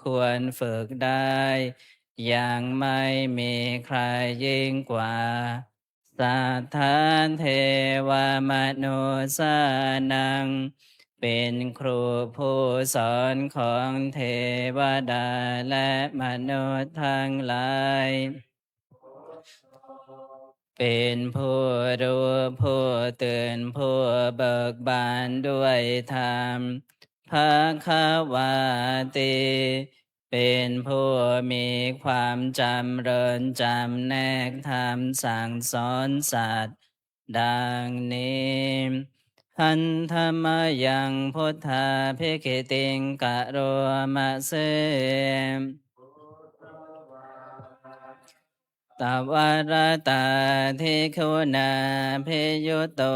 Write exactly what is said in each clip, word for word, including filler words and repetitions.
ควรฝึกได้ ยังไม่มีใครยิ่งกว่า Satthadevamanussānaṃ เป็นครูผู้สอนของเทวดาและมนุษย์ทั้งหลาย เป็นผู้รู้ผู้ตื่นผู้เบิกบานด้วยธรรม Bhagavāti เป็นผู้มีความจำเริญจำแนกธรรมสั่งสอนสัตว์ ดังนี้ Handa mayaṃ buddhābhigītiṃ karoma se. Dvārattādiguṇābhiyutto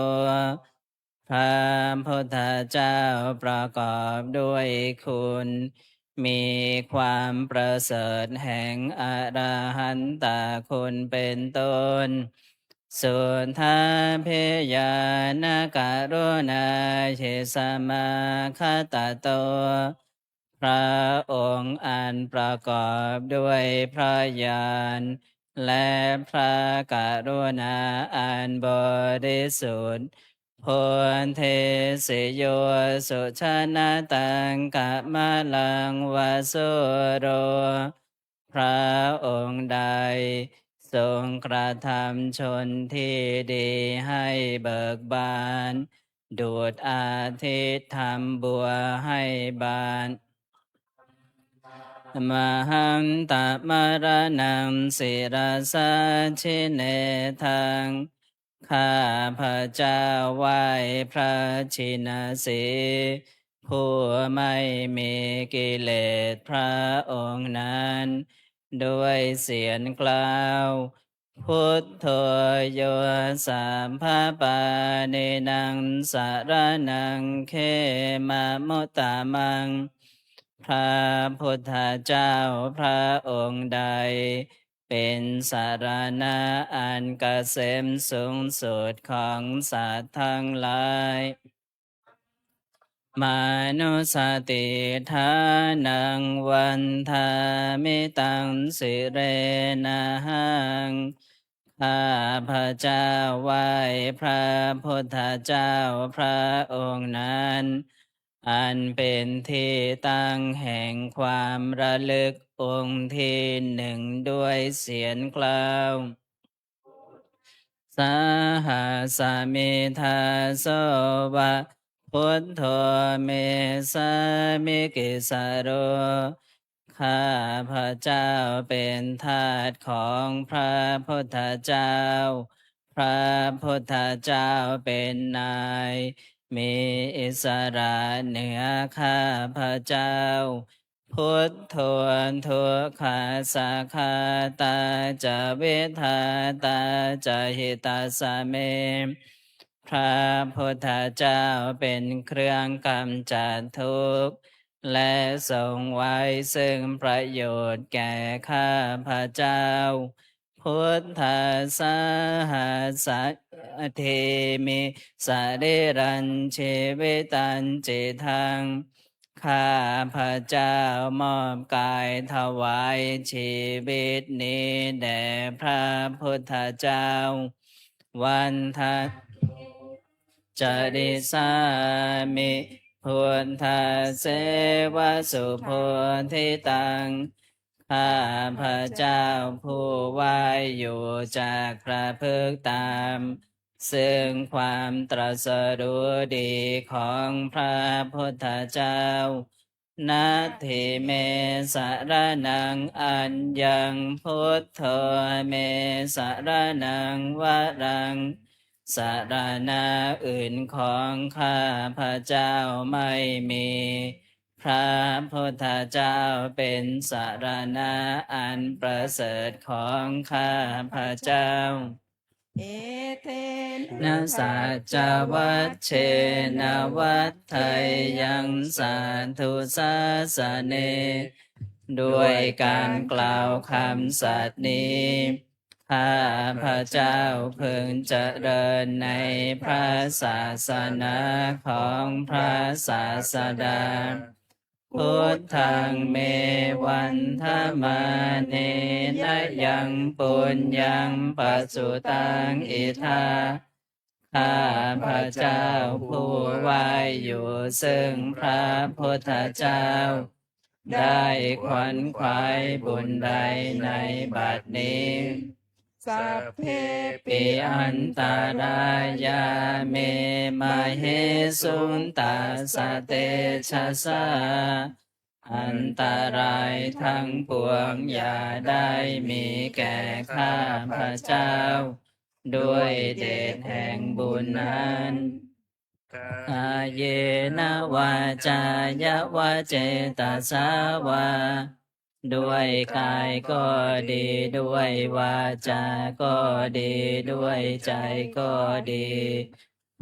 พระพุทธเจ้าประกอบด้วยคุณ มีความประเสริฐแห่งอรหันตคุณเป็นต้น Suddhābhiñāṇakaruṇāhi samāgatatto พระองค์อันประกอบด้วยพระญาณ และพระกรุณาอันบริสุทธิ์ Bodhesi yo sujanataṃ kamalaṃ va sūro พระองค์ใดทรงกระทำชนที่ดีให้เบิกบาน ดุจอาทิตย์ทำบัวให้บาน Mahantamaranam sirasā jinendaṃ ข้าพระเจ้าไหว้พระชินสีห์ ผู้ไม่มีกิเลสพระองค์นั้น ด้วยเสียงกล้าว Buddho yo sabbapāṇīnaṃ saraṇaṃ khemamuttamaṃ พระพุทธเจ้าพระองค์ใด เป็นสรณะอันเกษมสูงสุดของสัตว์ทั้งหลาย Manussatiṭṭhānaṃ vandāmi taṃ sirenahaṃ ข้าพระเจ้าไหว้พระพุทธเจ้าพระองค์นั้น อันเป็นที่ตั้งแห่งความระลึกองค์ที่หนึ่งด้วยเสียงกล้าว Sahasmi dāso va buddho me sāmikissaro ข้าพระเจ้าเป็นทาสของพระพุทธเจ้า พระพุทธเจ้าเป็นนาย มีอิสระเหนือข้าพระเจ้า Buddho dukkhassa ghātā ca vidhātā ca hitassa me พระพุทธเจ้าเป็นเครื่องกำจัดทุกข์ และทรงไว้ซึ่งประโยชน์แก่ข้าพระเจ้า Buddhassāhasmi sarīrañjīvitañcidaṃ ข้าพระเจ้ามอบกายถวายชีวิตนี้แด่พระพุทธเจ้า Vandaṃ carissāmi buddhasseva subodhitaṃ ข้าพระเจ้าผู้ไหว้อยู่จักประพฤติตาม ซึ่งความตรัสรู้ดีของพระพุทธเจ้า Natthi me saraṇaṃ aññaṃ buddho me saraṇaṃ varaṃ สรณะอื่นของข้าพระเจ้าไม่มี พระพุทธเจ้าเป็นสรณะอันประเสริฐของข้าพระเจ้า Etena saccavajjena vaḍḍheyyaṃ satthu sāsane ด้วยการกล่าวคำสัตย์นี้ ข้าพระเจ้าพึงเจริญในพระศาสนาของพระศาสดา Buddhaṃ me vandamānena yaṃ puññaṃ pasutaṃ idha. ข้าพเจ้าผู้ไหว้อยู่ซึ่งพระพุทธเจ้า ได้ขวนขวายบุญใดในบัดนี้ Sabbepi antarāyā me māhesuṃ tassa tejasā. อันตรายทั้งปวงอย่าได้มีแก่ข้าพเจ้า ด้วยเดชแห่งบุญนั้น Kāyena vācāya va cetasā vā. ด้วยกายก็ดี ด้วยวาจาก็ดี ด้วยใจก็ดี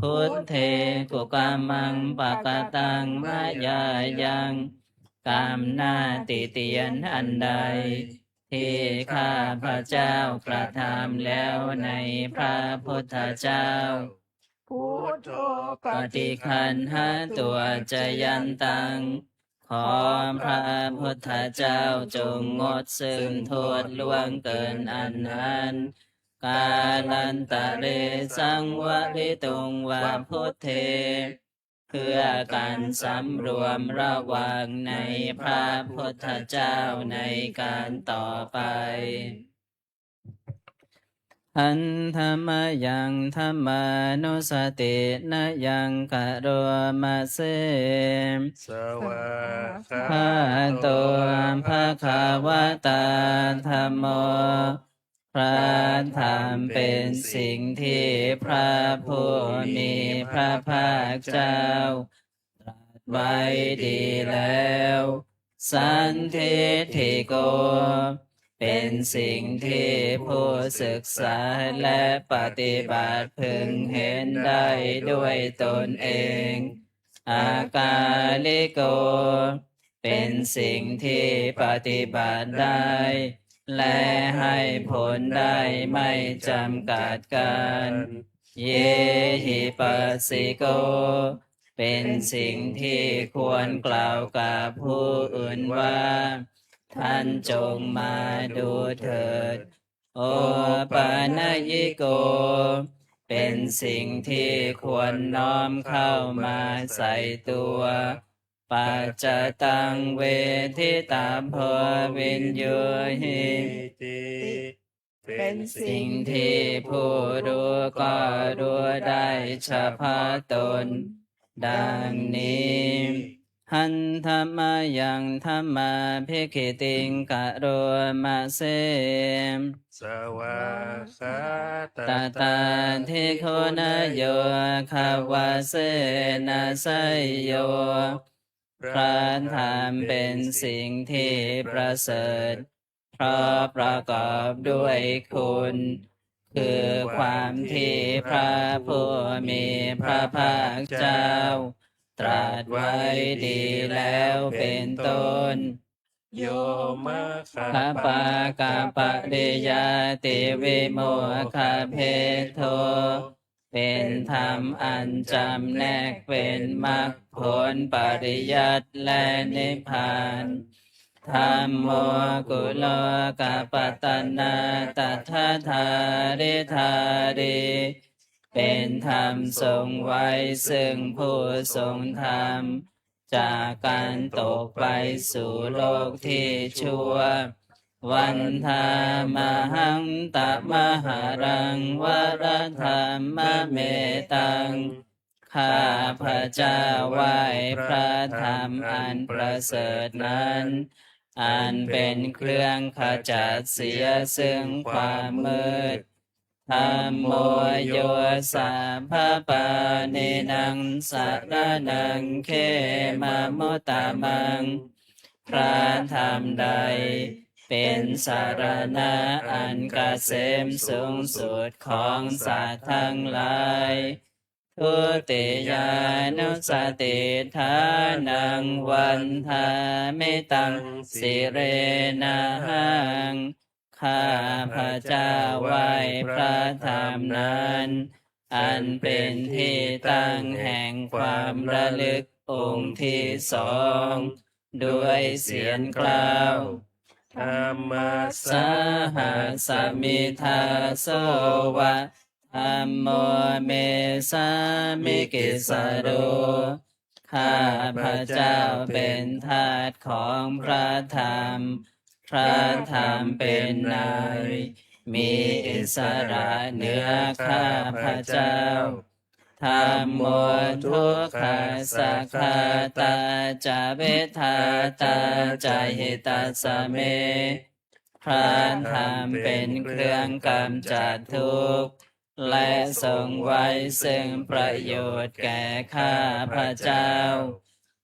Buddhe kukammaṃ pakataṃ mayā yaṃ. กรรมหน้าติเตียนอันใด ที่ข้าพเจ้ากระทำแล้วในพระพุทธเจ้า Buddho paṭiggaṇhatu accayantaṃ. ขอพระพุทธเจ้าจงงดซึ่งโทษล่วงเกินอันนั้น Kālantare saṃvarituṃ va buddhe. เพื่อการสำรวมระวังในพระพุทธเจ้าในการต่อไป Handa mayaṃ dhammānussatinayaṃ karoma se. Svākkhāto bhagavatā dhammo. พระธรรมเป็นสิ่งที่พระผู้มีพระภาคเจ้าตรัสไว้ดีแล้ว Sandiṭṭhiko เป็นสิ่งที่ผู้ศึกษาและปฏิบัติพึงเห็นได้ด้วยตนเอง Akāliko เป็นสิ่งที่ปฏิบัติได้ และให้ผลได้ไม่จำกัดกาล Yehi passiko เป็นสิ่งที่ควรกล่าวกับผู้อื่นว่า ท่านจงมาดูเถิด Opanayiko เป็นสิ่งที่ควรน้อมเข้ามาใส่ตัว Paccattaṃ veditabbo viññūhīti เป็นสิ่งที่ผู้รู้ก็รู้ได้เฉพาะตน ดังนี้ Handa mayaṃ dhammābhigītiṃ karoma se. Svākkhātatādiguṇayo gavasena seyyo. พระธรรมเป็นสิ่งที่ประเสริฐ เพราะประกอบด้วยคุณ คือความที่พระผู้มีพระภาคเจ้าตรัสไว้ดีแล้วเป็นต้น Yo maggaphalapariyattivimokkhabhedo เป็นธรรมอันจำแนกเป็นมรรคผลปริยัติและนิพพาน Dhammo kulokapatanā tadadhāridhārī เป็นธรรมทรงไว้ซึ่งผู้ทรงธรรม จากการตกไปสู่โลกที่ชั่ว Vandāmahaṃ tamaharaṃ varadhammametaṃ. ข้าพเจ้าไหว้พระธรรมอันประเสริฐนั้น อันเป็นเครื่องขจัดเสียซึ่งความมืด Dhammo yo sabbapāṇīnaṃ saraṇaṃ khemamuttamaṃ. พระธรรมใดเป็นสรณะอันเกษมสูงสุดของสัตว์ทั้งหลาย Dutiyānussatiṭṭhānaṃ vandāmi taṃ sirenahaṃ. ข้าพเจ้าไหว้พระธรรมนั้น อันเป็นที่ตั้งแห่งความระลึกองค์ที่สอง ด้วยเสียงกล่าว Dhammassāhasmi dāso va, dhammo me sāmikissaro. ข้าพเจ้าเป็นทาสของพระธรรม พระธรรมเป็นนาย มีอิสระเหนือข้าพเจ้า Dhammo dukkhassa ghātā ca vidhātā ca hitassa me. พระธรรมเป็นเครื่องกำจัดทุกข์ และทรงไว้ซึ่งประโยชน์แก่ข้าพเจ้า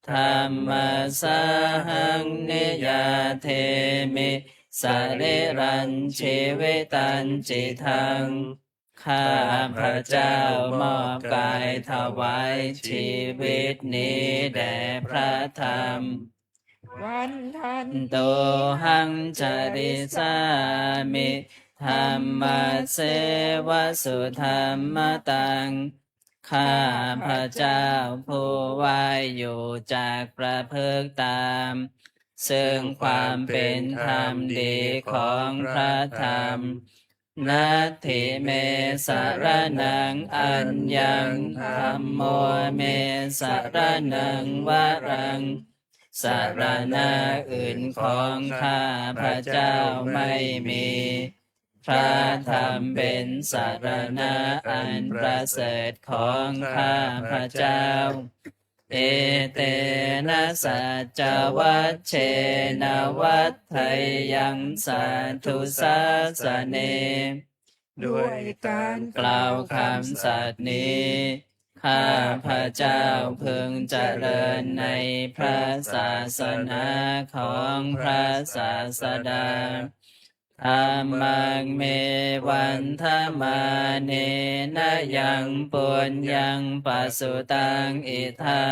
Dhammassāhaṃ niyyādemi sarīrañjīvitañcidaṃ. ข้าพเจ้ามอบกายถวายชีวิตนี้แด่พระธรรม Vandantohaṃ carissāmi dhammasseva sudhammataṃ. ข้าพเจ้าผู้ไหว้อยู่จักประพฤติตาม ซึ่งความเป็นธรรมดีของพระธรรม Natthi me saraṇaṃ aññaṃ, dhammo me saraṇaṃ varaṃ. สรณะอื่นของข้าพเจ้าไม่มี พระธรรมเป็นสรณะอันประเสริฐของข้าพเจ้า Etena saccavajjena vaḍḍheyyaṃ satthu sāsane. ด้วยการกล่าวคำสัตย์นี้ ข้าพเจ้าพึงเจริญในพระศาสนาของพระศาสดา Dhammaṃ me vandamānena yaṃ puññaṃ pasutaṃ idha.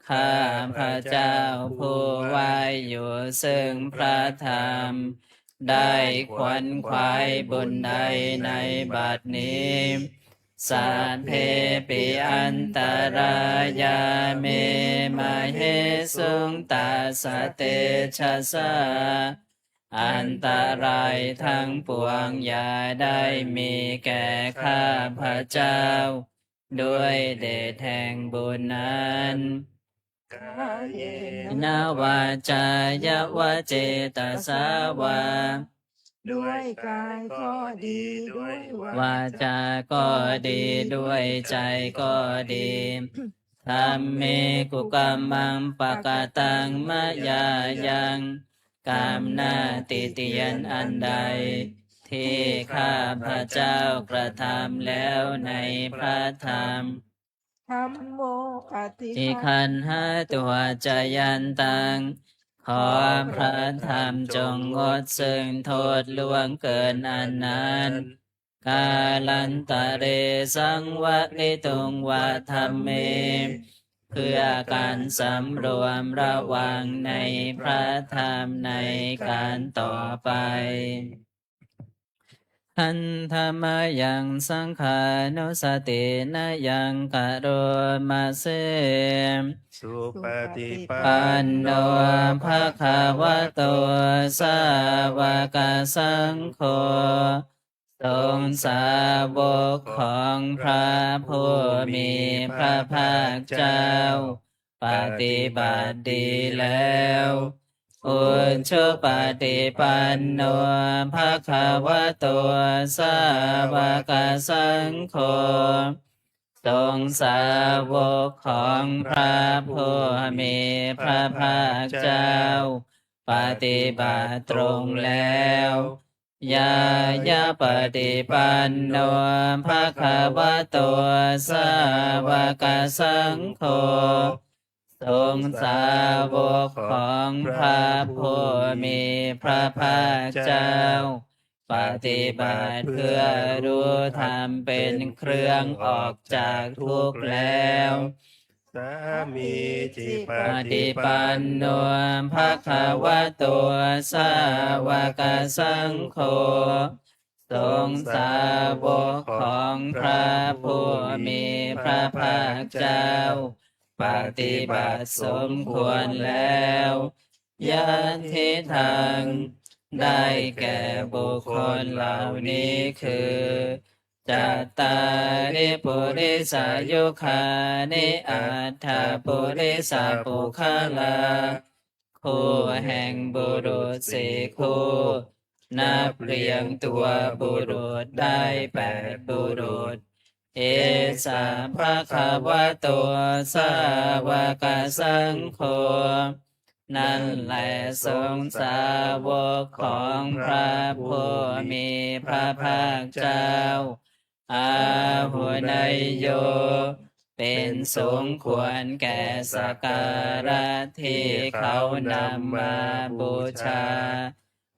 ข้าพเจ้าผู้ไหว้อยู่ซึ่งพระธรรม ได้ขวนขวายบุญใดในบัดนี้ Sabbepi antarāyā me māhesuṃ tassa tejasā. อันตรายทั้งปวงอย่าได้มีแก่ข้าพเจ้า ด้วยเดชแห่งบุญนั้น Kāyena vācāya va cetasā vā. ด้วยกายก็ดี ด้วยวาจา วาจาก็ดี ด้วยใจก็ดี Dhamme kukammaṃ pakataṃ mayā yaṃ. กรรมหน้าติเตียนอันใด ที่ข้าพเจ้ากระทำแล้วในพระธรรม Dhammo paṭiggaṇhatu accayantaṃ. ขอพระธรรมจงงดซึ่งโทษล่วงเกินอันนั้น Kālantare saṃvarituṃ va dhamme. เพื่อการสำรวมระวังในพระธรรมในการต่อไป Handa mayaṃ saṅghānussatinayaṃ karoma se. Supaṭipanno bhagavato sāvakasaṅgho. สงฆ์สาวกของพระผู้มีพระภาคเจ้า ปฏิบัติดีแล้ว Ujupaṭipanno bhagavato sāvakasaṅgho. สงฆ์สาวกของพระผู้มีพระภาคเจ้า ปฏิบัติตรงแล้ว Ñāyapaṭipanno bhagavato sāvakasaṅgho. สงฆ์สาวกของพระผู้มีพระภาคเจ้า ปฏิบัติเพื่อรู้ธรรมเป็นเครื่องออกจากทุกข์แล้ว Sāmīcipaṭipanno bhagavato sāvakasaṅgho. สงฆ์สาวกของพระผู้มีพระภาคเจ้า ป ปฏิบัติสมควรแล้ว Yadidaṃ ได้แก่บุคคลเหล่านี้คือ cattāri purisayugāni aṭṭha purisapuggalā คู่แห่งบุรุษสี่คู่ นับเรียงตัวบุรุษได้แปดบุรุษ Esa bhagavato sāvakasaṅgho นั่นแลทรงสาวกของพระผู้มีพระภาคเจ้า Āhuneyyo เป็นสมควรแก่สักการะที่เขานำมาบูชา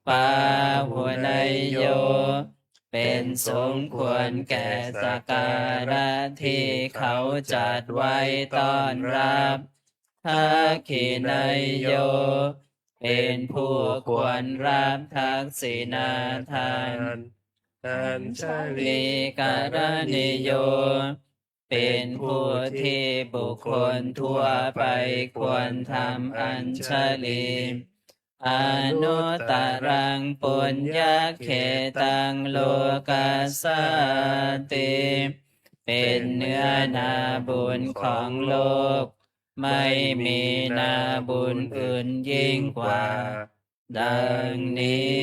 Pāhuneyyo เป็นสมควรแก่สักการะที่เขาจัดไว้ต้อนรับ Dakkhiṇeyyo เป็นผู้ควรรับทักษิณาทาน Añjalikaraṇīyo เป็นผู้ที่บุคคลทั่วไปควรทำอัญชลี Anuttaraṃ puññakkhettaṃ lokassāti เป็นเนื้อนาบุญของโลก ไม่มีนาบุญอื่นยิ่งกว่า ดังนี้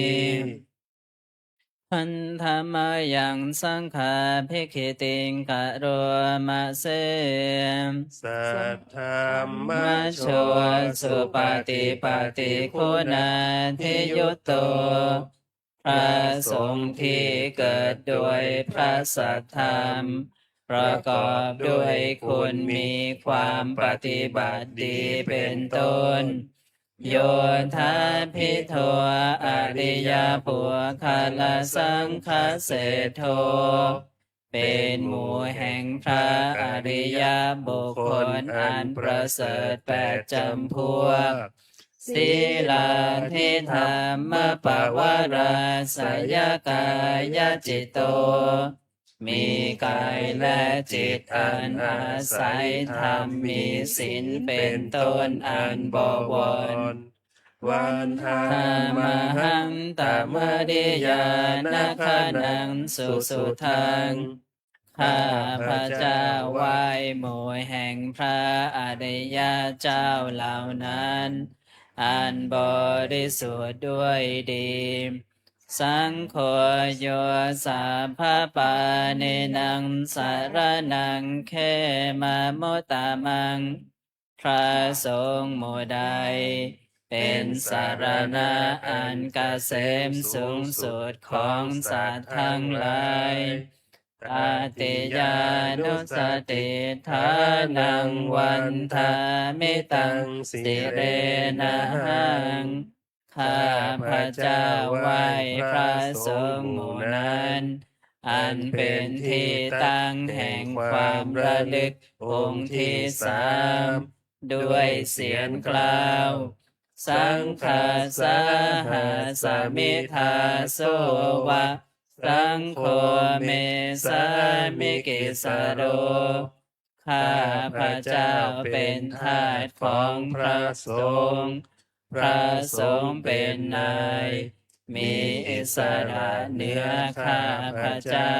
Handa mayaṃ saṅghābhigītiṃ karoma se. Saddhammajo supaṭipattiguṇādiyutto พระสงฆ์ที่เกิดโดยพระสัทธรรม ประกอบด้วยคุณมีความปฏิบัติดีเป็นต้น Yo thatthito ariyapuggalasaṅghaseṭṭho เป็นหมู่แห่งพระอริยบุคคลอันประเสริฐแปดจำพวก Sīlādidhammapavarāsayakāyacitto มีกายและจิตอันอาศัยธรรมมีศีลเป็นต้นอันบวร Vandāmahaṃ tamariyanāgaṇaṃ susuddhaṃ ข้าพเจ้าไหว้หมู่แห่งพระอริยเจ้าเหล่านั้น อันบริสุทธิ์ด้วยดี Saṅgho yo sabbapāṇīnaṃ saraṇaṃ khemamuttamaṃ พระสงฆ์หมู่ใด เป็นสรณะอันเกษมสูงสุดของสัตว์ทั้งหลาย Tatiyānussatiṭṭhānaṃ vandāmi taṃ sirenahaṃ ข้าพเจ้าไหว้พระสงฆ์หมู่นั้น อันเป็นที่ตั้งแห่งความระลึกองค์ที่สาม ด้วยเสียงกล่าว Saṅghassa hāsami dāso va, saṅgho me sāmikissaro ข้าพเจ้าเป็นทาสของพระสงฆ์ พระสงฆ์เป็นนาย มีอิสระเหนือข้าพเจ้า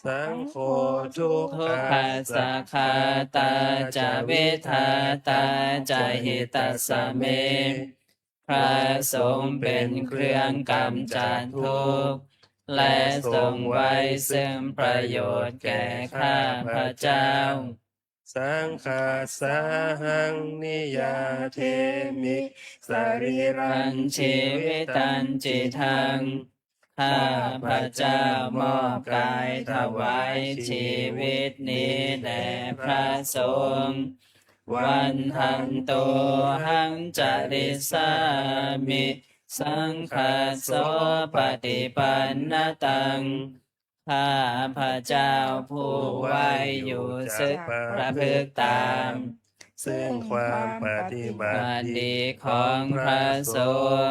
Saṅgho dukkhassa ghātā ca vidhātā ca hitassa me พระสงฆ์เป็นเครื่องกำจัดทุกข์ และทรงไว้ซึ่งประโยชน์แก่ข้าพเจ้า Saṅghassa haṃ niyyādemi sarīraṃ jīvitañcidaṃ ข้าพเจ้ามอบกายถวายชีวิตนี้แด่พระสงฆ์ Vandantohaṃ carissāmi saṅghassopaṭipannataṃ ข้าพเจ้าผู้ไหว้อยู่ซึ่งประพฤติตาม ซึ่งความปฏิบัติดีของพระส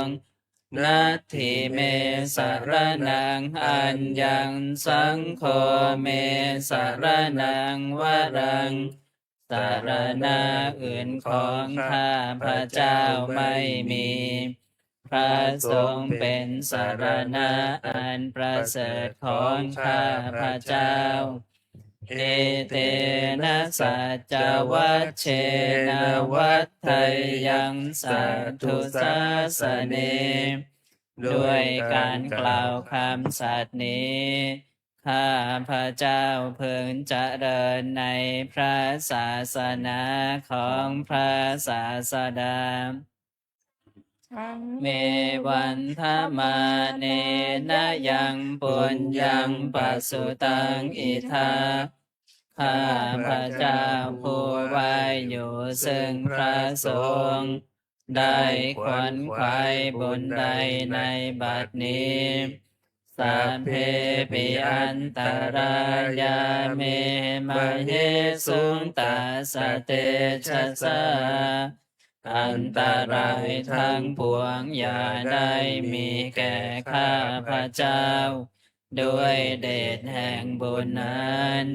งฆ์ Natthi me saraṇaṃ aññaṃ saṅgho me saraṇaṃ varaṃ สรณะอื่นของข้าพเจ้าไม่มี พระสงฆ์เป็นสรณะอันประเสริฐของข้าพเจ้า Etena saccavajjena vaḍḍheyyaṃ satthu sāsane. ด้วยการกล่าวคำสัตย์นี้ ข้าพเจ้าพึงเจริญในพระศาสนาของพระศาสดา Dhamme vandamānena yaṃ puññaṃ pasutaṃ idha. ข้าพเจ้าผู้ไหว้อยู่ซึ่งพระสงฆ์ ได้ขวนขวายบุญใดในบัดนี้ Sabbepi antarāyā me māhesuṃ tassa tejasā. อันตรายทั้งปวงอย่าได้มีแก่ข้าพเจ้า ด้วยเดชแห่งบุญนั้น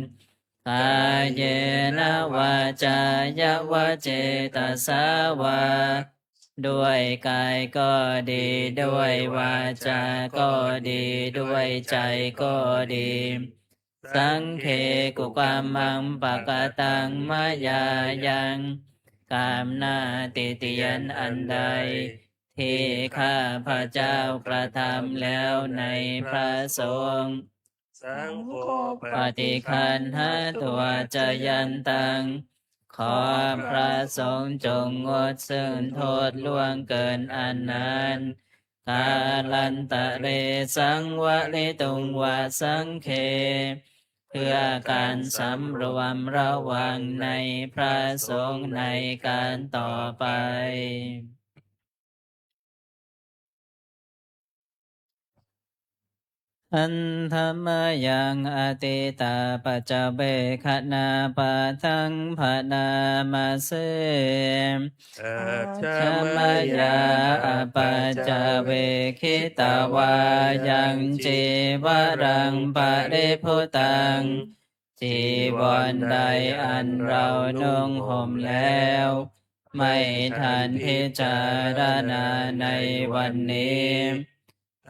Kāyena vācāya va cetasā vā. ด้วยกายก็ดี ด้วยวาจาก็ดี ด้วยใจก็ดี Saṅghe kukammaṃ pakataṃ mayā yaṃ. กรรมหน้าติเตียนอันใด ที่ข้าพเจ้ากระทำแล้วในพระสงฆ์ Saṅgho paṭiggaṇhatu accayantaṃ. ขอพระสงฆ์จงงดซึ่งโทษล่วงเกินอันนั้น Kālantare saṃvarituṃ va saṅghe. เพื่อการสำรวมระวังในพระสงฆ์ในการต่อไป Handa mayaṃ atītapaccavekkhaṇapāṭhaṃ bhaṇāma se. Ajja mayā apaccavekkhitvā yaṃ cīvaraṃ paribhuttaṃ. จีวรใดอันเรานุ่งห่มแล้ว ไม่ทันพิจารณาในวันนี้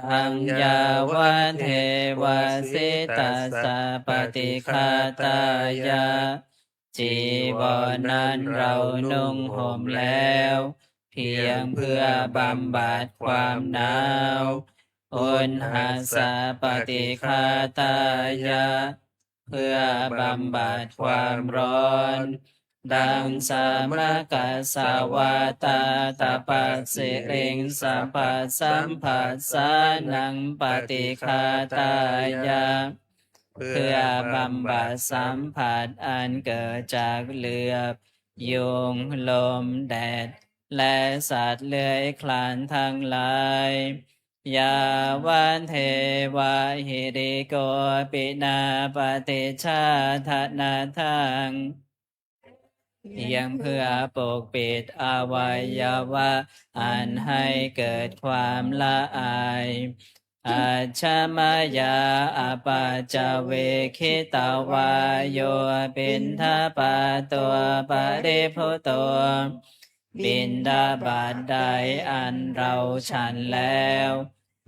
Taṃ yāvadeva sitassa paṭighātāya. จีวรนั้นเรานุ่งห่มแล้ว เพียงเพื่อบำบัดความหนาว Uṇhassa paṭighātāya. เพื่อบำบัดความร้อน Taṃ samakassa vātātapasiriṃ sapasamphassānaṃ paṭighātāya. เพื่อบำบัดสัมผัสอันเกิดจากเหลือบ ยุง ลม แดด และสัตว์เลื้อยคลานทั้งหลาย Yāvadeva hirikopinapaṭicchādanatthaṃ. เพียงเพื่อปกปิดอวัยวะอันให้เกิดความละอาย Ajja mayā apaccavekkhitvā yo piṇḍapāto paribhutto. บิณฑบาตใดอันเราฉันแล้ว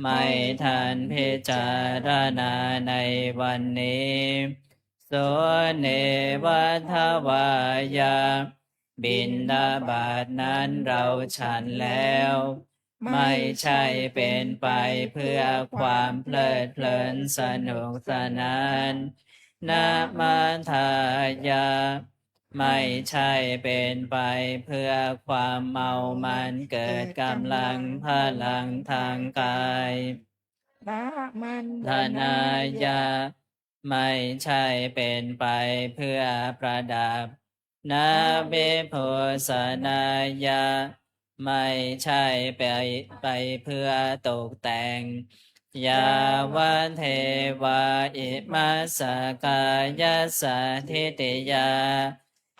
ไม่ทันพิจารณาในวันนี้ So neva davāya. บิณฑบาตนั้นเราฉันแล้ว ไม่ใช่เป็นไปเพื่อความเพลิดเพลินสนุกสนาน Namadāya. ไม่ใช่เป็นไปเพื่อความเมามันเกิดกำลังพลังทางกาย Namandanāya. ไม่ใช่เป็นไปเพื่อประดับ Navibhūsanāya. ไม่ใช่ไป ไปเพื่อตกแต่ง Yāvadeva imassa kāyassa ṭhitiyā.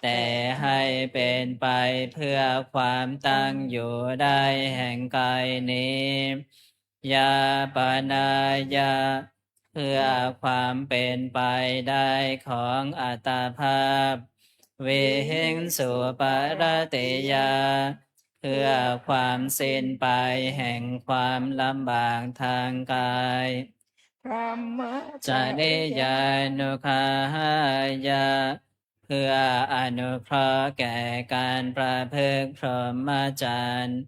แต่ให้เป็นไปเพื่อความตั้งอยู่ได้แห่งกายนี้ Yāpanāya. เพื่อความเป็นไปได้ของอัตภาพ vihiṃsuparatiyā เพื่อความสิ้นไปแห่งความลำบากทางกาย brahmacariyanuggahāya เพื่ออนุเคราะห์แก่การประพฤติพรหมจรรย์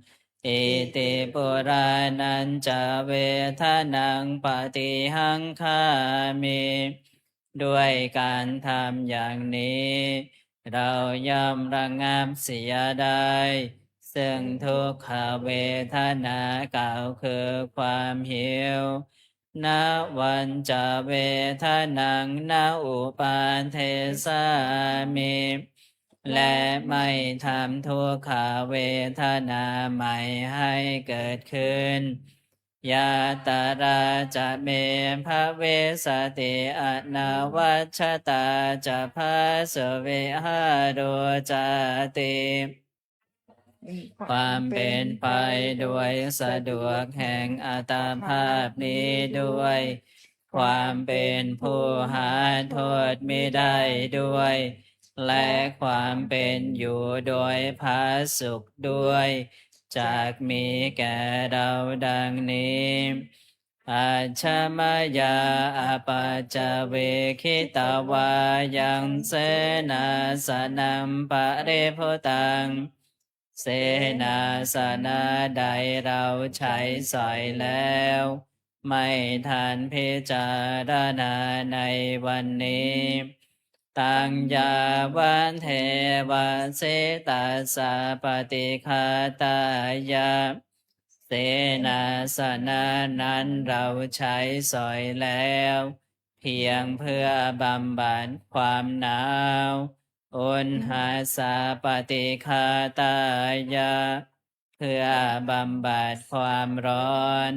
iti purāṇañca vedanaṃ paṭihaṅkhāmi ด้วยการทำอย่างนี้ เราย่อมระงับเสียได้ ซึ่งทุกขเวทนาเก่าคือความหิว navañca vedanaṃ na uppādessāmi และไม่ทำทุกขเวทนาใหม่ให้เกิดขึ้น yātrā ca me bhavissati anavajjatā ca phāsuvihāro cāti ความเป็นไปโดยสะดวกแห่งอัตภาพนี้ด้วย ความเป็นผู้หาโทษมิได้ด้วย และความเป็นอยู่โดยผาสุกด้วย จักมีแก่เราดังนี้ Ajja mayā apaccavekkhitvā yaṃ senāsanaṃ paribhuttaṃ เสนาสนะใดเราใช้สอยแล้ว ไม่ทันพิจารณาในวันนี้ taṃ yāvadeva sitassa paṭighātāya เสนาสนะนั้นเราใช้สอยแล้ว เพียงเพื่อบำบัดความหนาว uṇhassa paṭighātāya เพื่อบำบัดความร้อน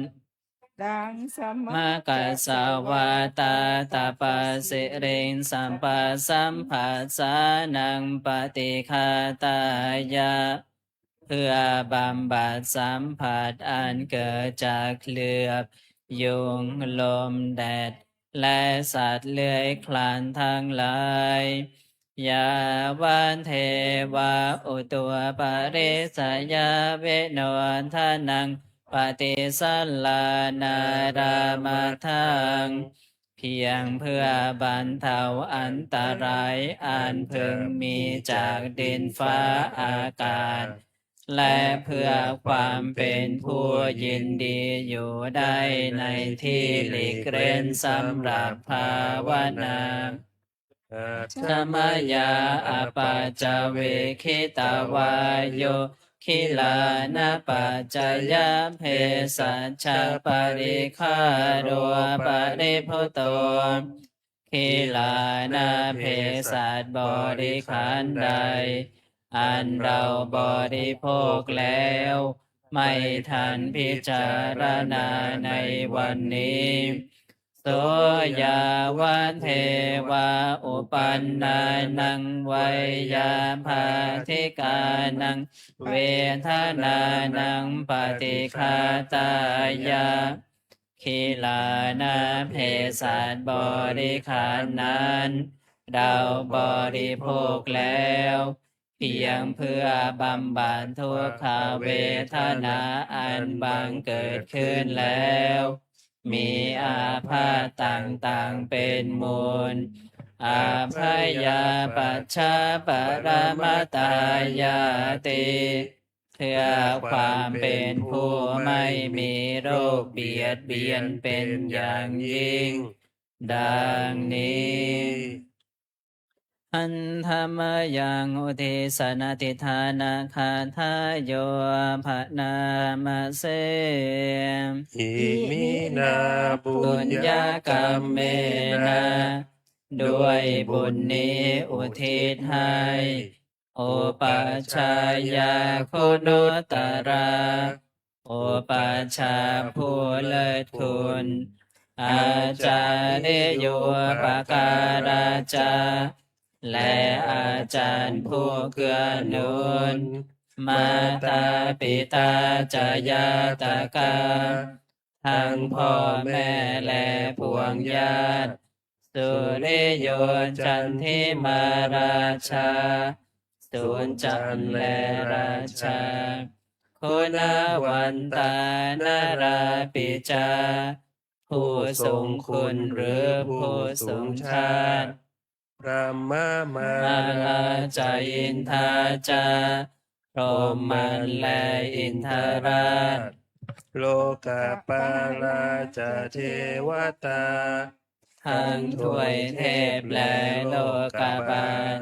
taṃ samaggassa vātātapasiriṃsapasamphassānaṃ paṭighātāya เพื่อบำบัดสัมผัสอันเกิดจากเหลือบยุง ลมแดด และสัตว์เลื้อยคลานทั้งหลาย yāvadeva utuparissayavinodanaṃ paṭisallānārāmatthaṃ เพียงเพื่อบรรเทาอันตรายอันพึงมีจากดินฟ้าอากาศ และเพื่อความเป็นผู้ยินดีอยู่ได้ในที่หลีกเร้นสำหรับภาวนา Ajja mayā apaccavekkhitvā yo gilānapaccayabhesajjaparikkhāro paribhutto กิลานาเภสัชบริขารใด อันเราบริโภคแล้ว ไม่ทันพิจารณาในวันนี้ so yāvadeva uppannānaṃ veyyābādhikānaṃ vedanānaṃ paṭighātāya กิลานาเภสัชบริขารนั้น เราบริโภคแล้ว เพียงเพื่อบำบัดทุกขเวทนาอันบังเกิดขึ้นแล้ว มีอาพาธต่างๆเป็นมูล abyāpajjhaparamatāyāti เพื่อความเป็นผู้ไม่มีโรคเบียดเบียนเป็นอย่างยิ่ง ดังนี้ Handa mayaṃ uddissa natthidānagāthāyo bhaṇāma se. Iminā puññakammena ด้วยบุญนี้อุทิศให้ upajjhāyā guṇuttarā อุปัชฌาย์ผู้เลิศคุณ ācariyūpakārā ca และอาจารย์ผู้เกื้อหนุน mātā pitā ca ñātakā ทั้งพ่อแม่และปวงญาติ สุริโยจันทิมารราชา สุนจันทร์และราชา คุณวันตานาราปิจา ผู้ทรงคุณหรือผู้ทรงชาติ Brahmamārā ca indā ca พรหมมันและอินทราช Lokapālā ca devatā ทั้งทวยเทพและโลกบาล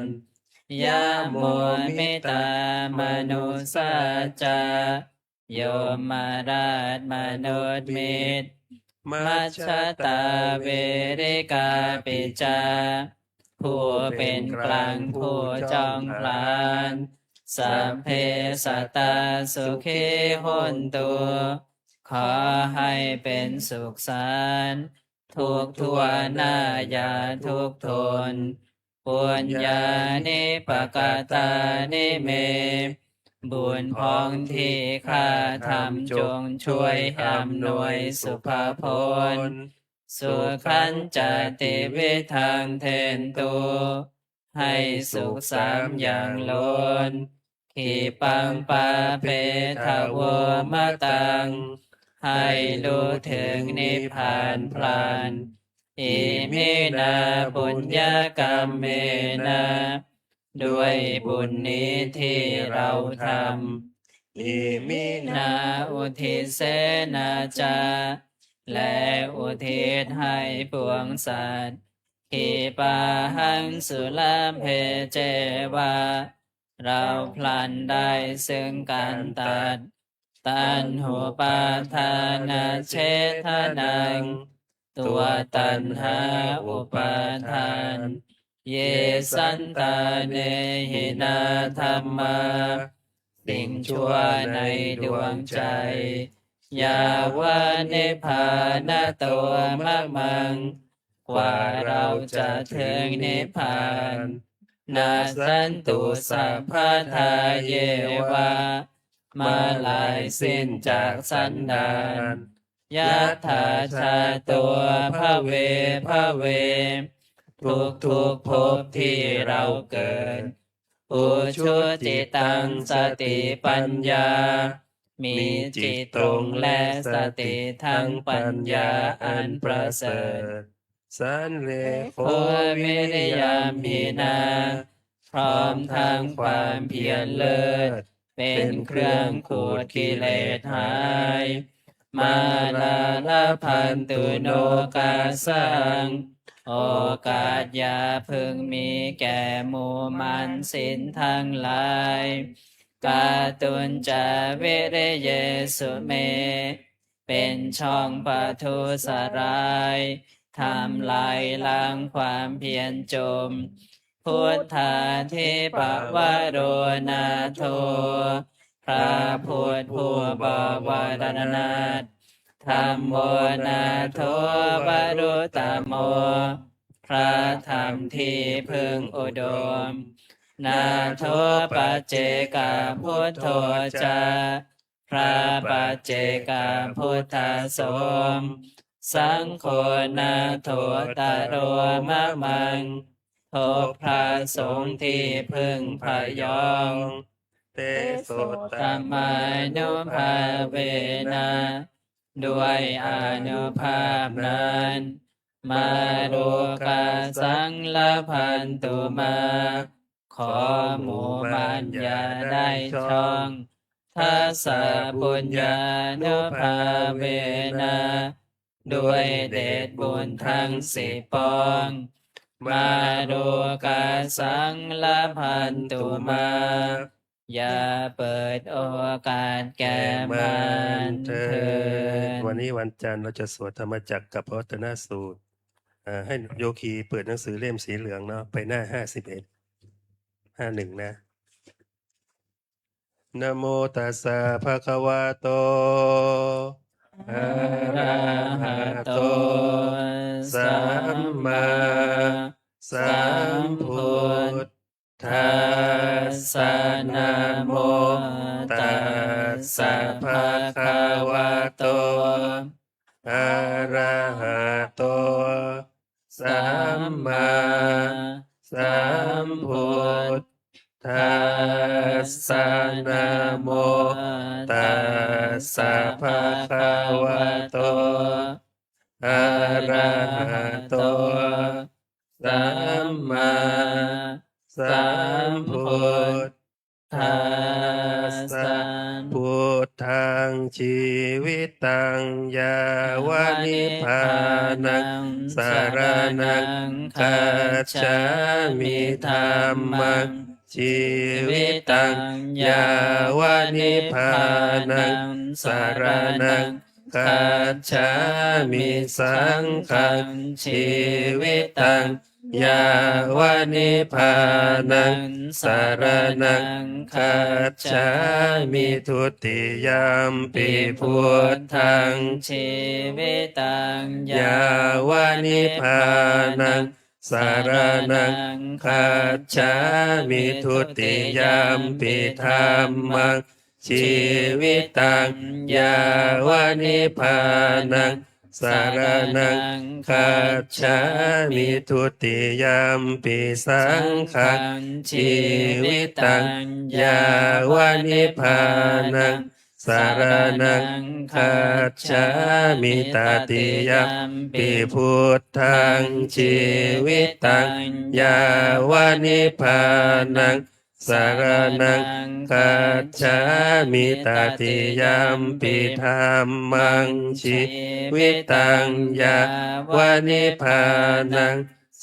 Yamo mittā manussā ca ยมราชมนุษย์มิตร Majjhattā verikāpi ca ผู้เป็นกลางผู้จองผลาญ Sabbe sattā sukhī hontu ขอให้เป็นสุขสันต์ ทุกข์ทั่วหน้าอย่าทุกข์ทน Puññāni pakatāni me บุญพ้องที่ข้าทำจงช่วยอำนวยสุภาพล Sukhañca tividhaṃ dentu ให้สุขสามอย่างล้น Khippaṃ pāpetha vomataṃ ให้รู้ถึงนิพพานพลัน Iminā puññakammena ด้วยบุญนี้ที่เราทำ Iminā uddisena ca และอุทิศให้ปวงสัตว์ Khippāhaṃ sulabhe ceva เราพลันได้ซึ่งการตัด Taṇhupādānachedanaṃ ตัวตัณหาอุปาทาน Ye santāne hinā dhammā สิ่งชั่วในดวงใจ Yāva nibbānato mamaṃ กว่าเราจะถึงนิพพาน Nassantu sabbadā yeva เมื่อลายสิ้นจากสันดาน Yathā jāto bhave bhave ทุกทุกๆภพที่เราเกิด Ujucittaṃ satipaññā มีจิตตรงและสติทั้งปัญญาอันประเสริฐ Sallekho viriyamhinā พร้อมทั้งความเพียรเลิศ เป็นเครื่องขูดกิเลสหาย Mārā labhantu nokāsaṃ โอกาสอย่าพึงมีแก่หมู่มารสินทั้งหลาย Kātuñca viriyesu me เป็นช่องประทุษร้าย ทำลายล้างความเพียรจม Buddhādhipavaro nātho พระพุทธผู้บวรนาถ Dhammo nātho varuttamo พระธรรมที่พึ่งอุดม Nātho paccekabuddho ca พระปัจเจกพุทธสม Saṅgho nāthottaro mamaṃ พบพระสงฆ์ที่พึ่งพยอง Tesottamānubhāvena ด้วยอานุภาพนั้น Mārokāsaṃ labhantu mā ขอหมู่มารอย่าได้ช่อง Dasapuññānubhāvena ด้วยเดชบุญทั้งสิบปอง Mārokāsaṃ labhantu mā อย่าเปิดโอกาสแก่มารเถิด วันนี้วันจันทร์เราจะสวดธรรมจักรกัปปวัตตนสูตร อ่า ให้โยคีเปิดหนังสือเล่มสีเหลืองเนาะ ไปหน้าห้าสิบเอ็ด ห้าหนึ่ง นะ Namo tassa bhagavato arahato sammāsambuddhassa. Namo tassa bhagavato arahato sammāsambuddhassa. Namo tassa bhagavato arahato sammāsambuddhassa. Buddhaṃ jīvitaṃ yāva nibbānaṃ saraṇaṃ gacchāmi. Dhammaṃ jīvitaṃ yāva nibbānaṃ saraṇaṃ gacchāmi. Saṅghaṃ jīvitaṃ yāva nibbānaṃ saraṇaṃ gacchāmi. Dutiyampi buddhaṃ jīvitaṃ yāva nibbānaṃ saraṇaṃ gacchāmi. Dutiyampi dhammaṃ jīvitaṃ yāva nibbānaṃ saraṇaṃ gacchāmi. Dutiyampi saṅghaṃ jīvitaṃ yāva nibbānaṃ saraṇaṃ gacchāmi. Tatiyampi buddhaṃ jīvitaṃ yāva nibbānaṃ saraṇaṃ gacchāmi. Tatiyampi dhammaṃ jīvitaṃ yāva nibbānaṃ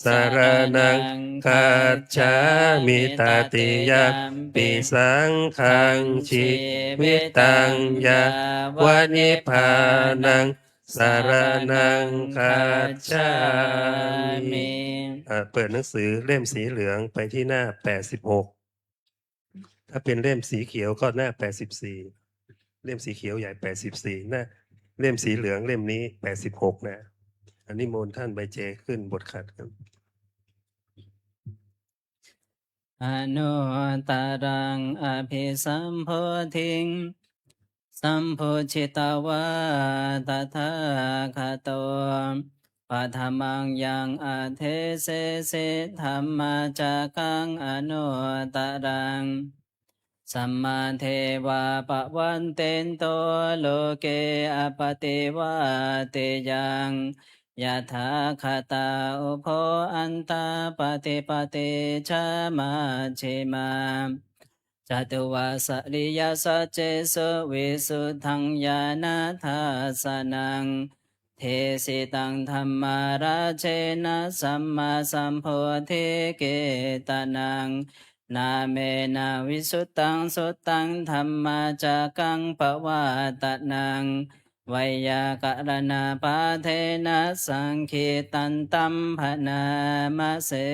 saraṇaṃ gacchāmi. Tatiyampi saṅghaṃ jīvitaṃ yāva nibbānaṃ saraṇaṃ gacchāmi. อ่ะ เปิดหนังสือเล่มสีเหลืองไปที่หน้า แปดสิบหก ถ้าเป็นเล่มสีเขียวก็หน้า แปดสิบสี่ เล่มสีเขียวใหญ่ แปดสิบสี่ หน้า เล่มสีเหลืองเล่มนี้ แปดสิบหก นะ อันนี้มนต์ท่านใบเจขึ้นบทขัดครับ Anuttaraṃ abhisambodhiṃ sambujjhitvā tathāgato, paṭhamaṃ yaṃ adesesi dhammacakkaṃ anuttaraṃ, samādeva pavattento loke appaṭivattiyaṃ, yatthākkhātā ubho antā paṭipatti ca majjhimā. Catuvāsaliyasaccesu visuddhaṃ ñāṇadassanaṃ, desitaṃ dhammarājena sammāsambodhigeṭṭhanaṃ, nāmena visuddhaṃ suttaṃ dhammacakkaṃ pavattanaṃ, veyyākaraṇapāṭhena saṅgītantam bhaṇāma se.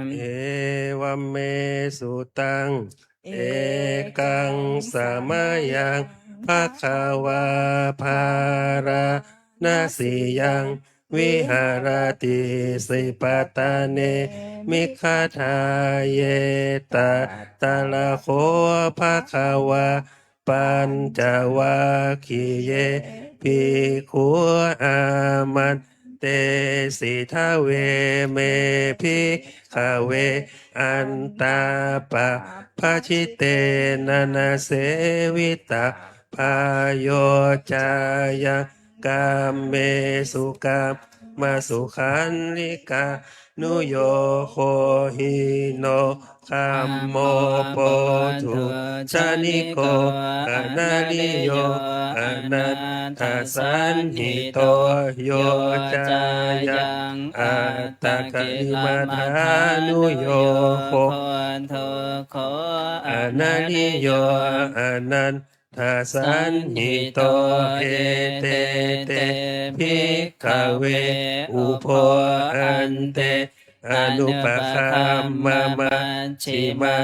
Evaṃ me sutaṃ. Ekaṃ samayaṃ bhagavā bārāṇasiyaṃ viharati isipatane migadāye. Tatra kho bhagavā pañcavaggiye bhikkhū āmantesi. Dveme, bhikkhave, antā pabbajitena na sevitabbā. Yo cāyaṃ kāmesu kāmasukhallikānuyogo hīno gammo pothujjaniko anariyo anatthasañhito, yo cāyaṃ attakilamathānuyogo anariyo anatthasañhito, ete te, bhikkhave, ubho ante anupagamma majjhimā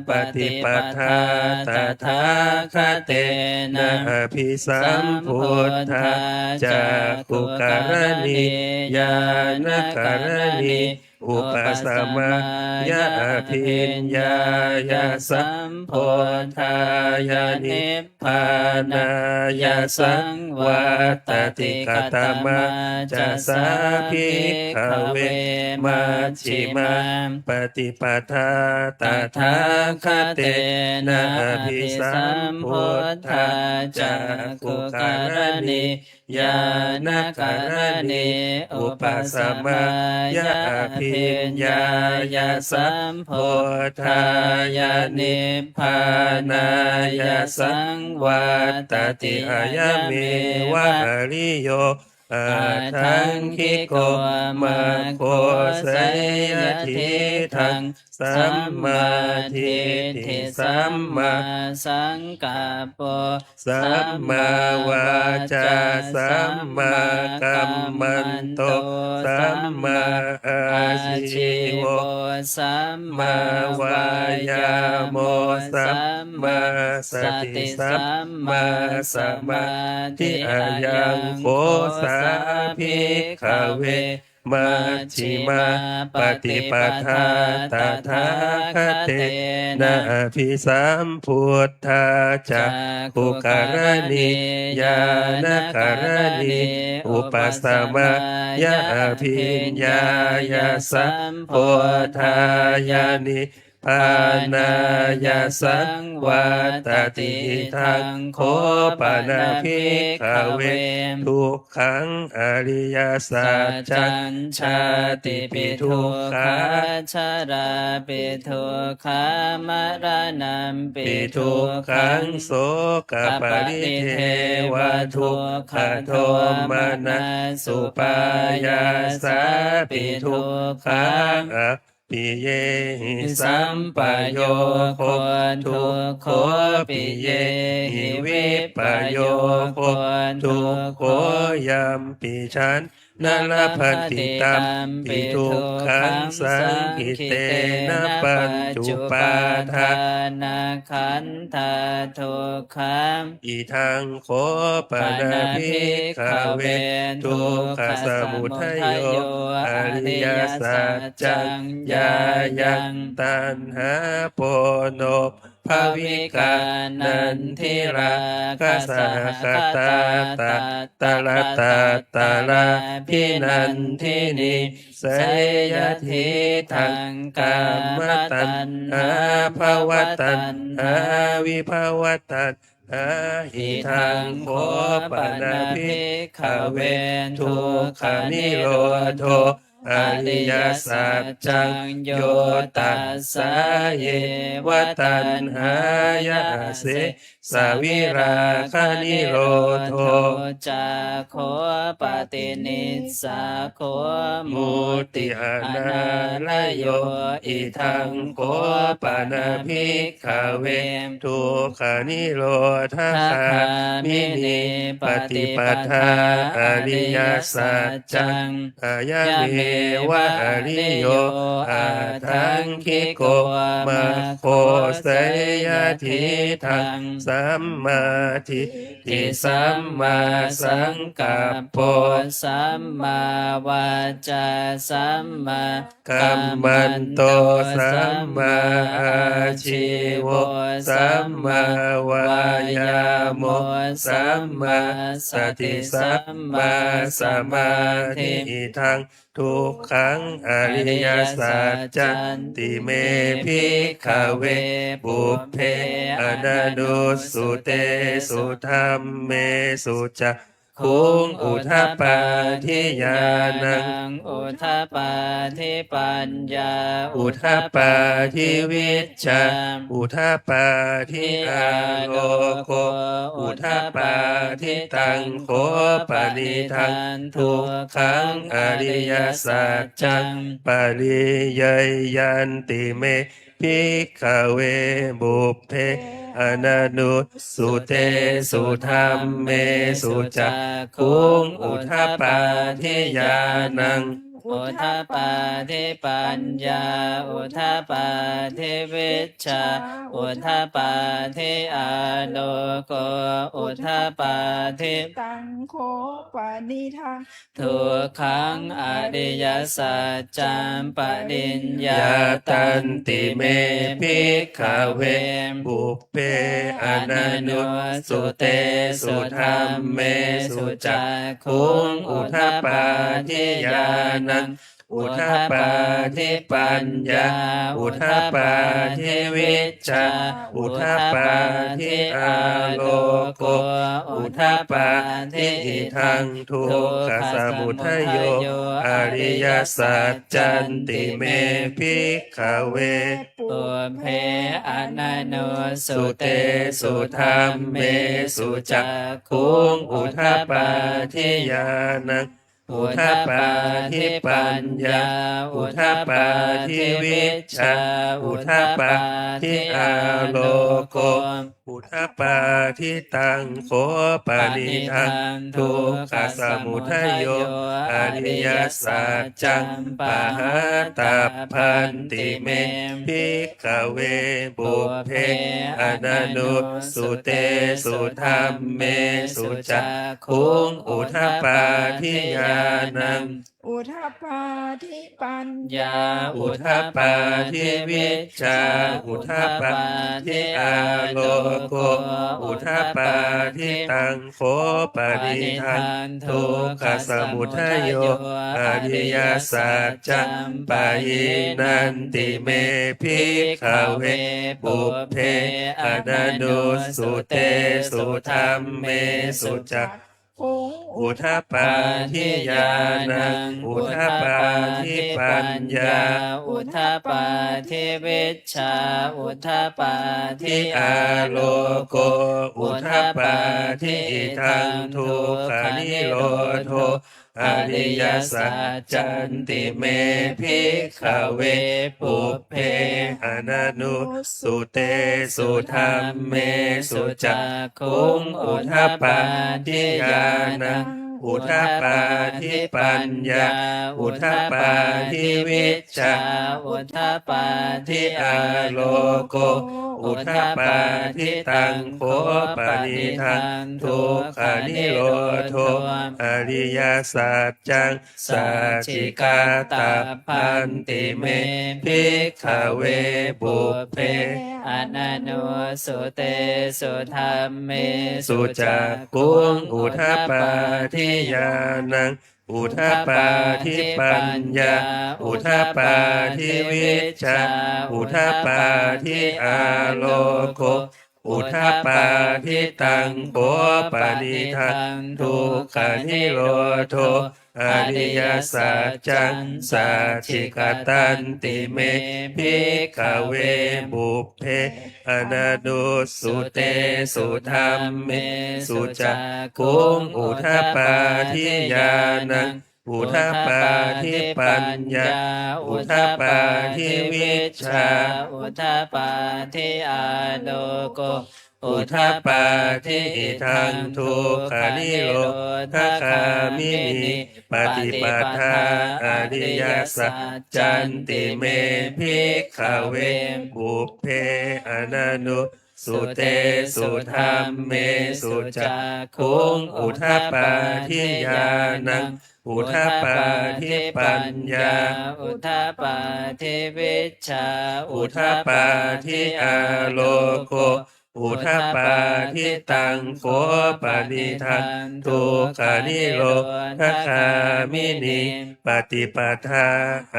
paṭipadā tathāgatena abhisambuddhā cakkhukaraṇī ñāṇakaraṇī upasamā abhiññāya sambodhāya nibbānāya saṃvattati. Katamā ca sā, bhikkhave, majjhimā paṭipadā tathāgatena abhisambuddhā cakkhukaraṇī ñāṇakaraṇī upasamāya abhiññāya sambodhāya nibbānāya saṃvattati. Ayameva ariyo aṭṭhaṅgiko maggo, seyyathīdaṃ: sammādiṭṭhi sammāsaṅkappo sammāvācā sammākammanto sammāājīvo sammāvāyāmo sammāsati sammāsamādhi. Ayaṃ kho sā, bhikkhave, majjhimā paṭipadā tathāgatena abhisambuddhā cakkhukaraṇī ñāṇakaraṇī upasamāya abhiññāya sambodhāya nibbānāya saṃvattati. Idaṃ kho pana, bhikkhave, dukkhaṃ ariyasaccaṃ: jātipi dukkhā jarāpi dukkhā maraṇampi dukkhaṃ sokaparidevadukkhadomanassupāyāsāpi dukkhā piyehi sampayogo dukkho piyehi vippayogo dukkho yampi jānāti na labhati tampi dukkhaṃ saṅkhittena pañcupādānakkhandhā dukkhā. Idaṃ kho pana, bhikkhave, dukkhasamudayo ariyasaccaṃ: yāyaṃ taṇhā ponobbhavikā nandirāgasahagatā tatra tatrābhinandinī, seyyathīdaṃ: kāmataṇhā bhavataṇhā vibhavataṇhā. Idaṃ kho pana, bhikkhave, dukkhanirodho ariyasaccaṃ: yo tassāyeva taṇhāya asesavirāganirodho cāgo paṭinissaggo mutti anālayo. Idaṃ kho pana, bhikkhave, dukkhanirodhagāminī paṭipadā ariyasaccaṃ: ayameva ariyo aṭṭhaṅgiko maggo, seyyathīdaṃ: sammādiṭṭhi sammāsaṅkappo sammāvācā sammā kammanto sammāājīvo sammāvāyāmo sammāsati sammāsamādhi. Idaṃ dukkhaṃ ariyasaccanti me, bhikkhave, pubbe ananussutesu dhammesu ca khuṃ udapādi ñāṇaṃ udapādi paññā udapādi vijjā udapādi āloko udapādi. Taṃ kho panidaṃ dukkhaṃ ariyasaccaṃ pariyeyyanti me, bhikkhave, pubbe ananussutesu dhammesu cakkhuṃ udapādi ñāṇaṃ udapādi paññā udapādi vijjā udapādi āloko udapādi. Taṃ kho panidaṃ dukkhaṃ ariyasaccaṃ pariññātanti me bhikkhave pubbe ananussutesu dhammesu cakkhuṃ udapādi ñāṇaṃ udapādi paññā udapādi vijjā udapādi āloko udapādi. Idaṃ dukkhasamudayo ariyasaccanti me bhikkhave pubbe ananussutesu dhammesu cakkhuṃ udapādi ñāṇaṃ udapādi paññā udapādi vijjā udapādi āloko udapādi. Taṃ kho panidaṃ dukkhasamudayo ariyasaccaṃ pahātabbanti me bhikkhave pubbe ananussutesu dhammesu cakkhuṃ udapādi ñāṇaṃ udapādi paññā udapādi vijjā udapādi āloko udapādi. Taṃ kho panidaṃ dukkhasamudayo ariyasaccaṃ pahīnanti me bhikkhave pubbe ananussutesu dhammesu cakkhuṃ udapādi ñāṇaṃ udapādi paññā udapādi vijjā udapādi āloko udapādi. Idaṃ dukkhanirodho ariyasaccanti me bhikkhave pubbe ananussutesu dhammesu cakkhuṃ udapādi ñāṇaṃ udapādi paññā udapādi vijjā udapādi āloko udapādi. Taṃ kho panidaṃ dukkhanirodho ariyasaccaṃ sacchikatabbanti me bhikkhave pubbe ananussutesu dhammesu cakkhuṃ udapādi ñāṇaṃ udapādi paññā udapādi vijjā udapādi āloko udapādi. Taṃ kho panidaṃ dukkhanirodho ariyasaccaṃ sacchikatanti me bhikkhave pubbe ananussutesu dhammesu cakkhuṃ udapādi ñāṇaṃ udapādi paññā udapādi vijjā udapādi āloko udapādi. Idaṃ dukkhanirodhagāminī paṭipadā ariyasaccanti me bhikkhave pubbe ananussutesu dhammesu cakkhuṃ udapādi ñāṇaṃ udapādi paññā udapādi vijjā udapādi āloko udapādi. Taṃ kho panidaṃ dukkhanirodhagāminī paṭipadā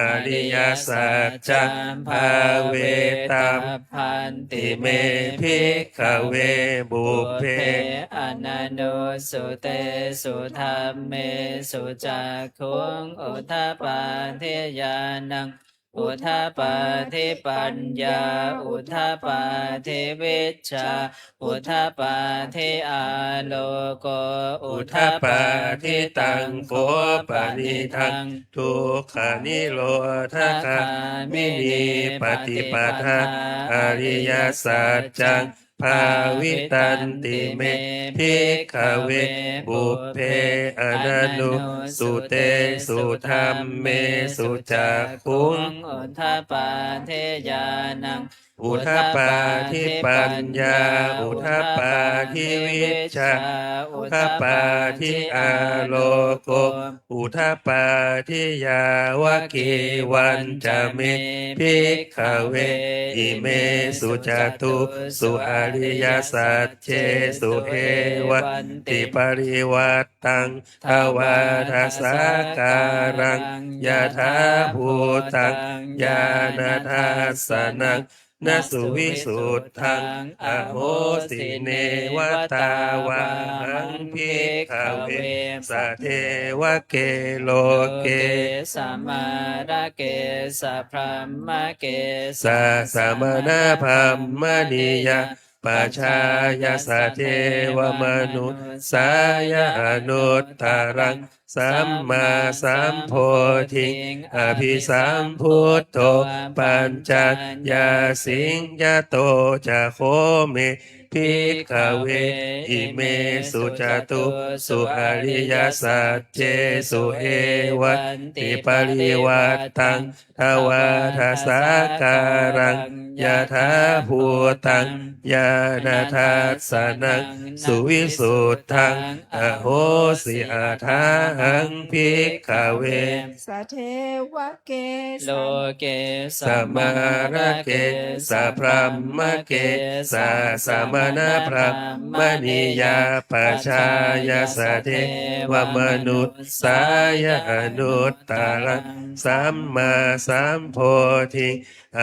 ariyasaccaṃ bhāvetabbanti me bhikkhave pubbe ananussutesu dhammesu cakkhuṃ udapādi ñāṇaṃ udapādi paññā udapādi vijjā udapādi āloko udapādi. Taṃ kho panidaṃ dukkhanirodhagāminī paṭipadā ariyasaccaṃ bhāvitanti me bhikkhave pubbe ananu sutesu dhammesu cakkhuṃ udapādi ñāṇaṃ udapādi paññā udapādi vijjā udapādi āloko udapādi. Yāvakīvañca me bhikkhave imesu catūsu ariyasaccesu evantiparivaṭṭaṃ dvādasākāraṃ yathābhūtaṃ ñāṇadassanaṃ na suvisuddhaṃ ahosi. Neva tāvāhaṃ bhikkhave sadevake loke samārake sabrahmake sassamaṇabrāhmaṇiyā pajāya sadevamanussāya anuttaraṃ sammāsambodhiṃ abhisambuddho paccaññāsiṃ. Yato ca kho me bhikkhave imesu catūsu ariyasaccesu evantiparivaṭṭaṃ dvādasākāraṃ yathābhūtaṃ ñāṇadassanaṃ suvisuddhaṃ ahosi. Athāhaṃ bhikkhave sadevake loke samārake sabrahmake sassamaṇabrāhmaṇiyā pajāya sadevamanussāya anuttaraṃ sammāsambodhiṃ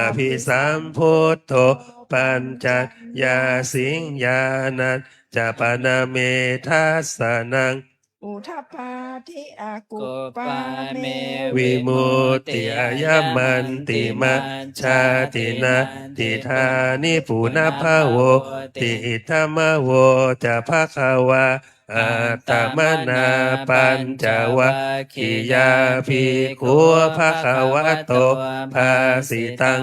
abhisambuddho paccaññāsiṃ. Ñāṇañca pana me dassanaṃ udapādi akuppā me vimutti ayamantimā jāti natthidāni punabbhavoti. Idamavoca bhagavā. Attamanā pañcavaggiyā bhikkhū bhagavato bhāsitaṃ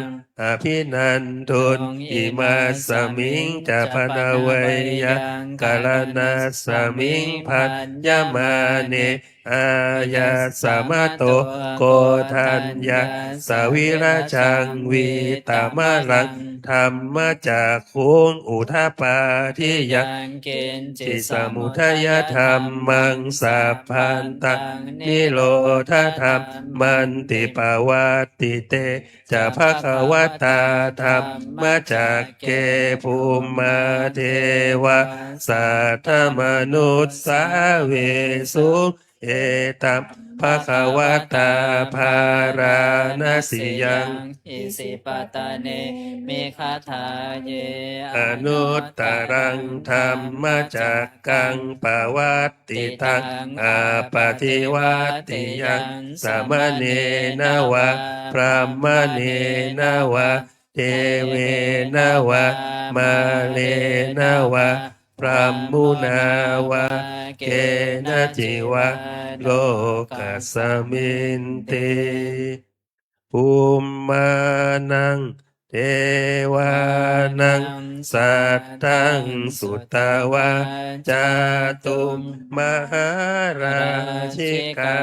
abhinanduṃ. Imasmiñca pana veyyākaraṇasmiṃ bhaññamāne āyasmato Koṇḍaññassa virajaṃ vītamalaṃ dhammacakkhuṃ udapādi yaṅkiñci samudayadhammaṃ sabbantaṃ nirodhadhammanti. Pavattite ca bhagavatā dhammacakke bhummā devā saddamanussāvesuṃ etaṃ bhagavatā bārāṇasiyaṃ isipatane migadāye anuttaraṃ dhammacakkaṃ pavattitaṃ appaṭivattiyaṃ samaṇena vā brāhmaṇena vā devena vā mārena vā brahmunā vā kenaci vā lokasminti. Bhummānaṃ devānaṃ saddaṃ sutvā cātummahārājikā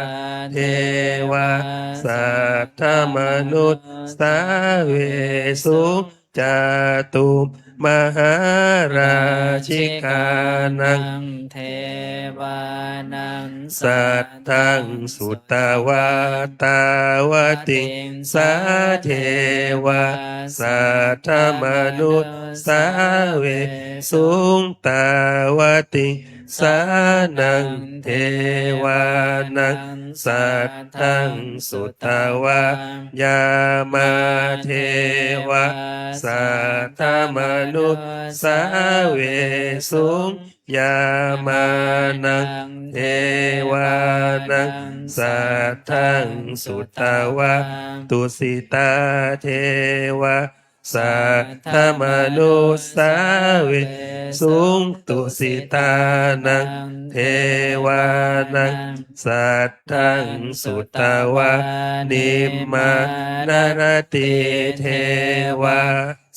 devā saddamanussāvesuṃ. Cātummahārājikānaṃ devānaṃ saddaṃ sutvā tāvatiṃsā devā saddamanussāvesuṃ. Tāvatiṃsānaṃ devānaṃ saddaṃ sutvā yāmā devā saddamanussāvesuṃ. Yāmānaṃ devānaṃ saddaṃ sutvā tusitā devā saddamanussāvesuṃ. Tusitānaṃ devānaṃ saddaṃ sutvā nimmānaratī devā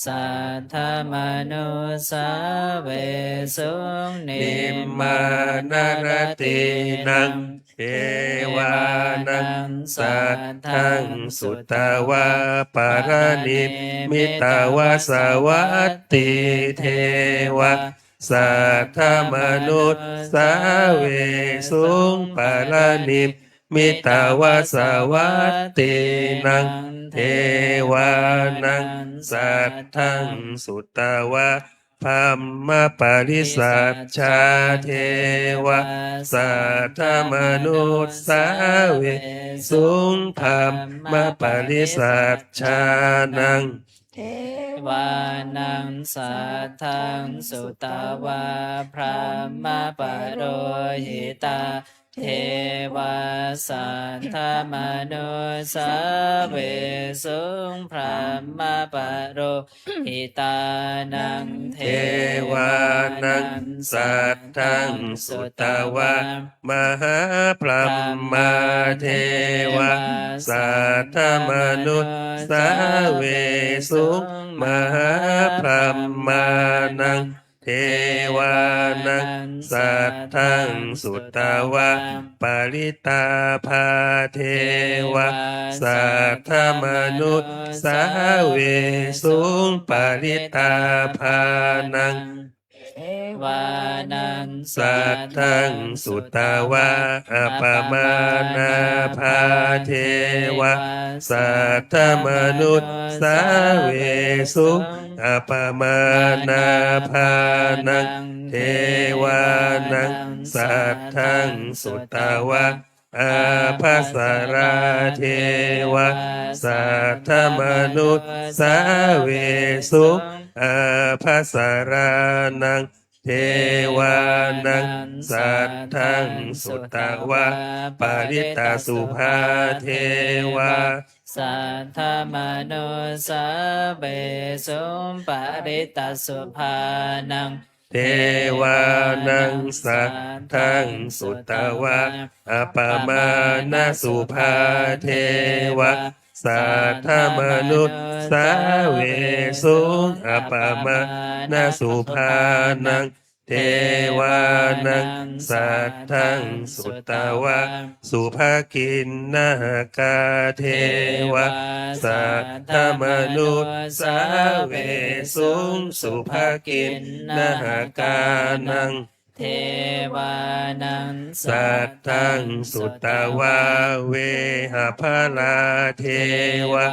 saddamanussāvesuṃ. Nimmānaratīnaṃ devānaṃ saddaṃ sutvā paranimmitavasavattī devā saddamanussāvesuṃ. Paranimmitavasavattīnaṃ devānaṃ saddaṃ sutvā brahmapārisajjā devā saddamanussāvesuṃ. Brahmapārisajjānaṃ devānaṃ saddaṃ sutvā brahmapurohitā devā saddamanussāvesuṃ. Brahmapurohitānaṃ devānaṃ saddaṃ sutvā mahābrahmā devā saddamanussāvesuṃ. Mahābrahmānaṃ devānaṃ saddaṃ sutvā parittābhā devā saddamanussāvesuṃ. Parittābhānaṃ devānaṃ saddaṃ sutvā appamāṇābhā devā saddamanussāvesuṃ. Appamāṇābhānaṃ devānaṃ saddaṃ sutvā ābhassarā devā saddamanussāvesuṃ. Ābhassarānaṃ devānaṃ saddaṃ sutvā parittasubhā devā saddamanussāvesuṃ. Parittasubhānaṃ devānaṃ saddaṃ sutvā appamāṇasubhā devā saddamanussāvesuṃ. Appamāṇasubhānaṃ devānaṃ saddaṃ sutvā subhakiṇhakā devā saddamanussāvesuṃ. Subhakiṇhakānaṃ devānaṃ saddaṃ sutvā vehapphalā devā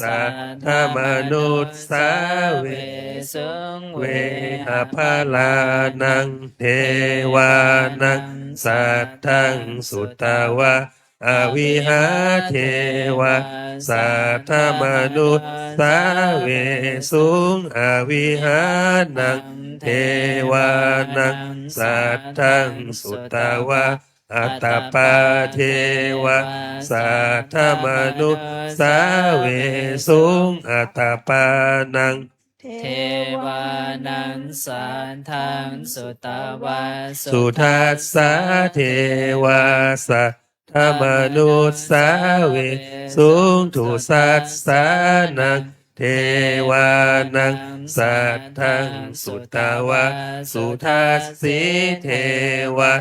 saddamanussāvesuṃ. Vehapphalānaṃ devānaṃ saddaṃ sutvā avihā devā saddamanussāvesuṃ. Avihānaṃ devānaṃ saddaṃ sutvā atappā devā saddamanussāvesuṃ. Atappānaṃ devānaṃ saddaṃ sutvā sudassā devā saddamanussāvesuṃ. Dudassānaṃ devānaṃ saddaṃ sutvā sudassī devā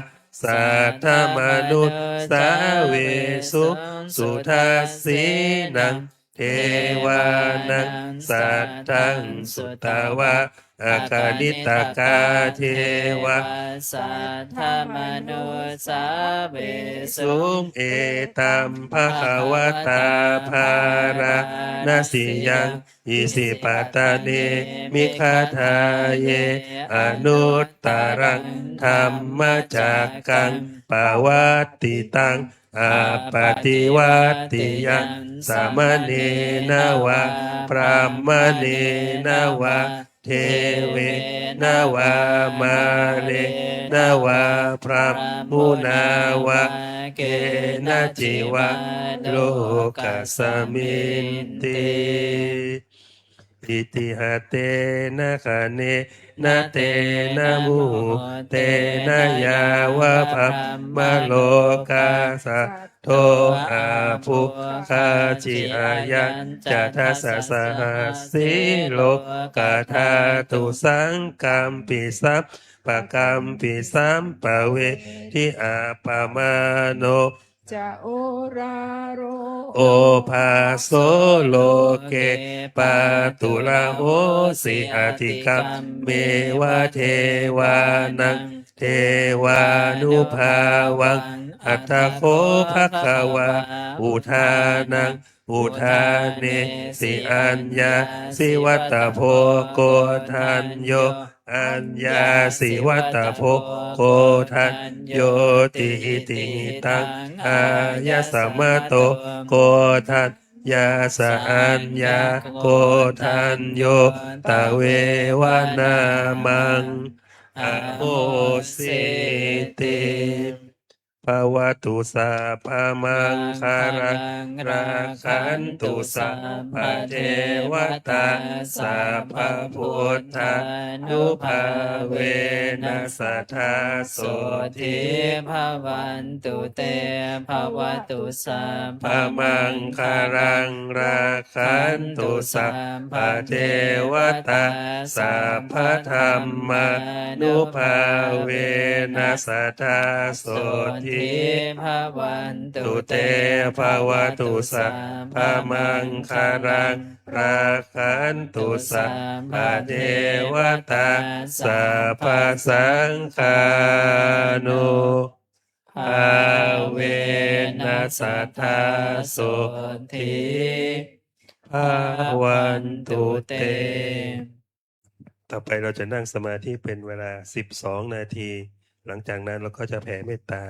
saddamanussāvesuṃ. Sudassīnaṃ devānaṃ saddaṃ sutvā akaniṭṭhakā devā saddamanussāvesuṃ. Etaṃ bhagavatā bārāṇasiyaṃ isipatane migadāye anuttaraṃ dhammacakkaṃ pavattitaṃ appaṭivattiyaṃ samaṇena vā brāhmaṇena vā devena vā mārena vā brahmunā vā kenaci vā lokasminti. Itiha tena khaṇena tena muhuttena yāva brahmalokā saddo abbhuggacchi. Ayañca dasasahassī lokadhātu saṅkampi sampakampi sampavedhi. Appamāṇo ca oḷāro obhāso loke pāturahosi atikkammeva devānaṃ devānubhāvaṃ. Atha kho bhagavā udānaṃ udānesi: Aññāsi vata bho koṇḍañño, aññāsi vata bho koṇḍaññoti. Iti hidaṃ āyasmato koṇḍaññassa aññā koṇḍañño tveva nāmaṃ ahosīti. Bhavatu sabbamaṅgalaṃ, rakkhantu sabbadevatā, sabbabuddhānubhāvena sadā sotthī bhavantu te. Bhavatu sabbamaṅgalaṃ, rakkhantu sabbadevatā, sabbadhammānubhāvena sadā sotthī bhavantu te. Bhavatu sabbamaṅgalaṃ, rakkhantu sabbadevatā, sabbasaṅghānu bhāvena sadā sotthī bhavantu te. ต่อไปเราจะนั่งสมาธิเป็นเวลา สิบสอง นาที หลังจากนั้นเราก็จะแผ่เมตตา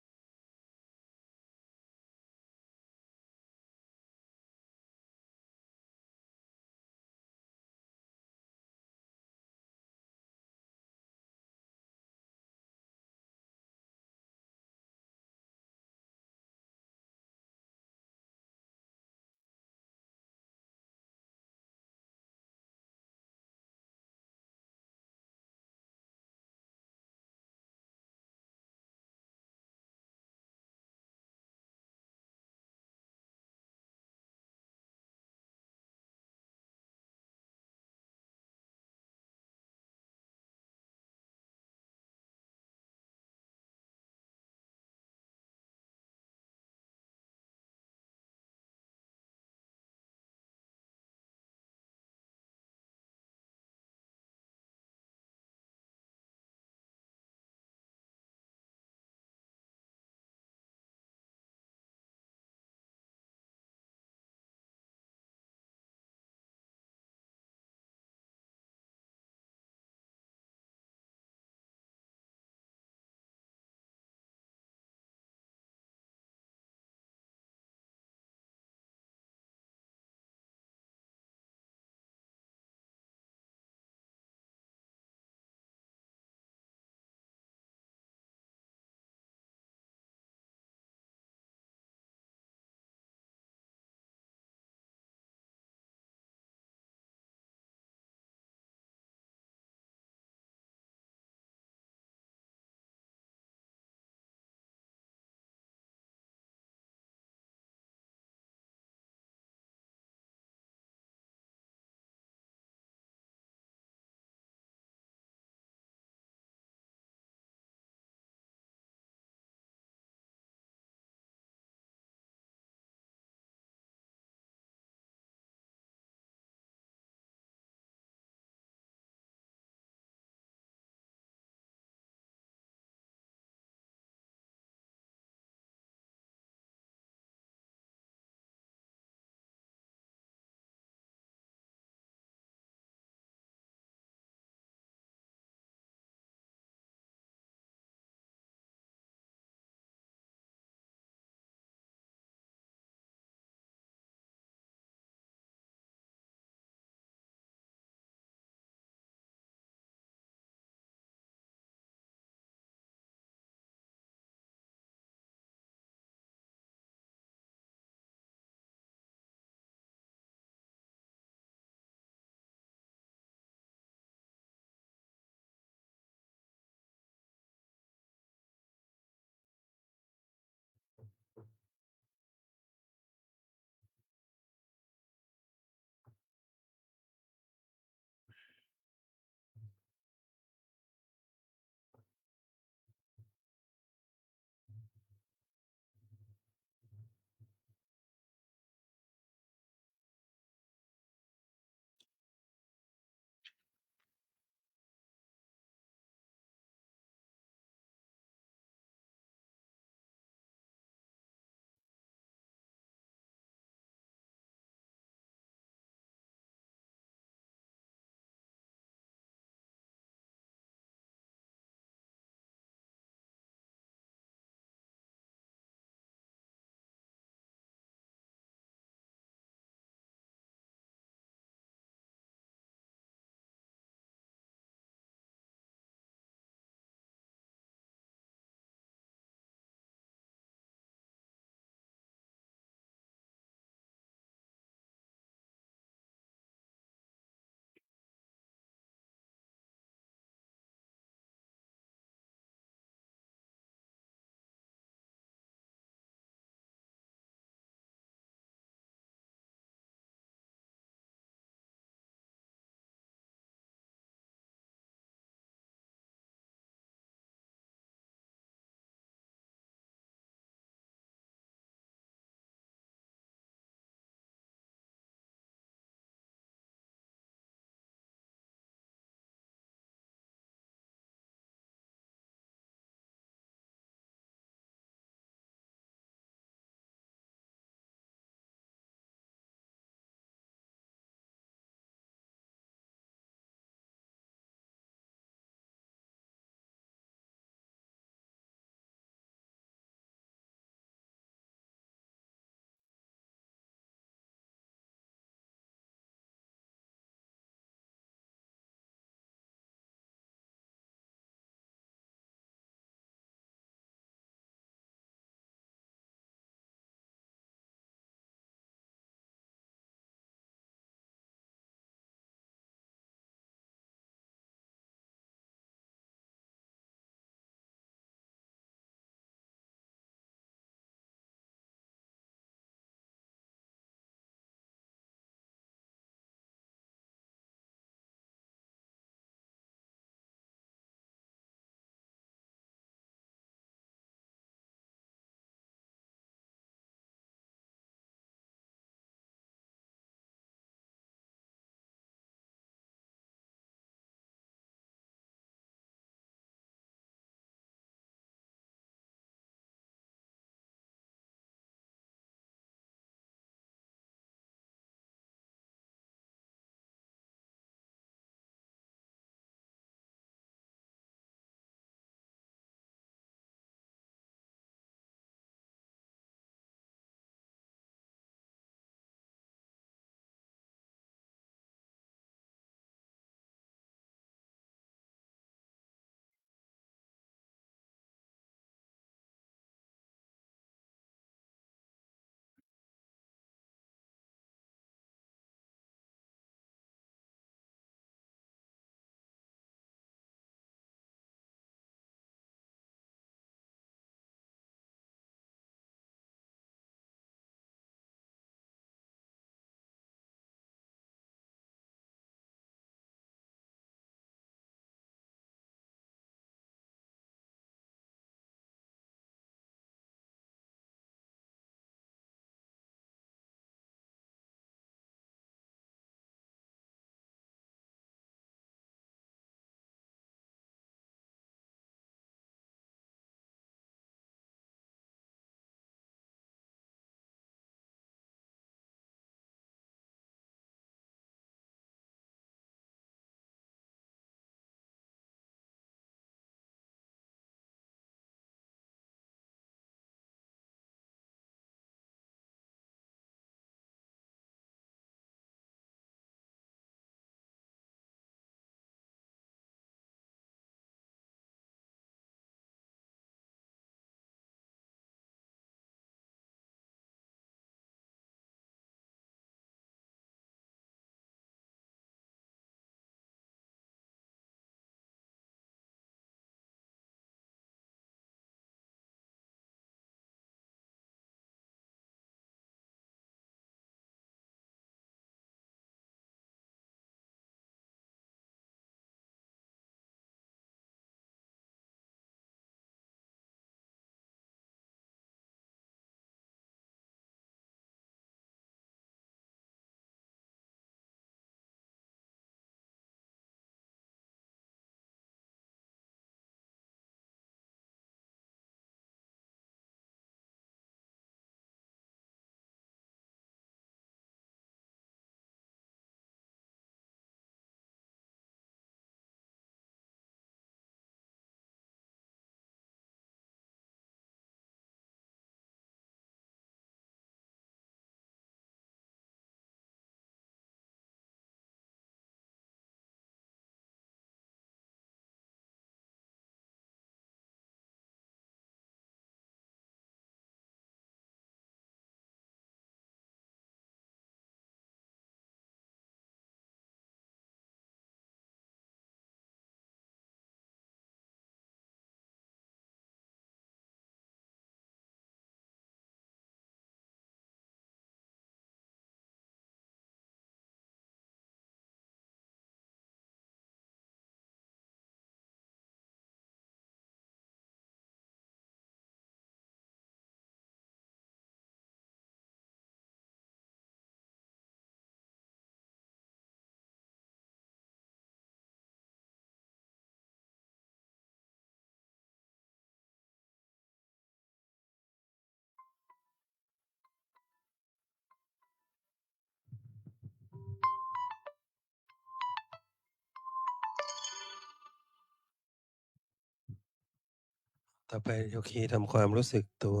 ต่อไปโยคีทำความรู้สึกตัว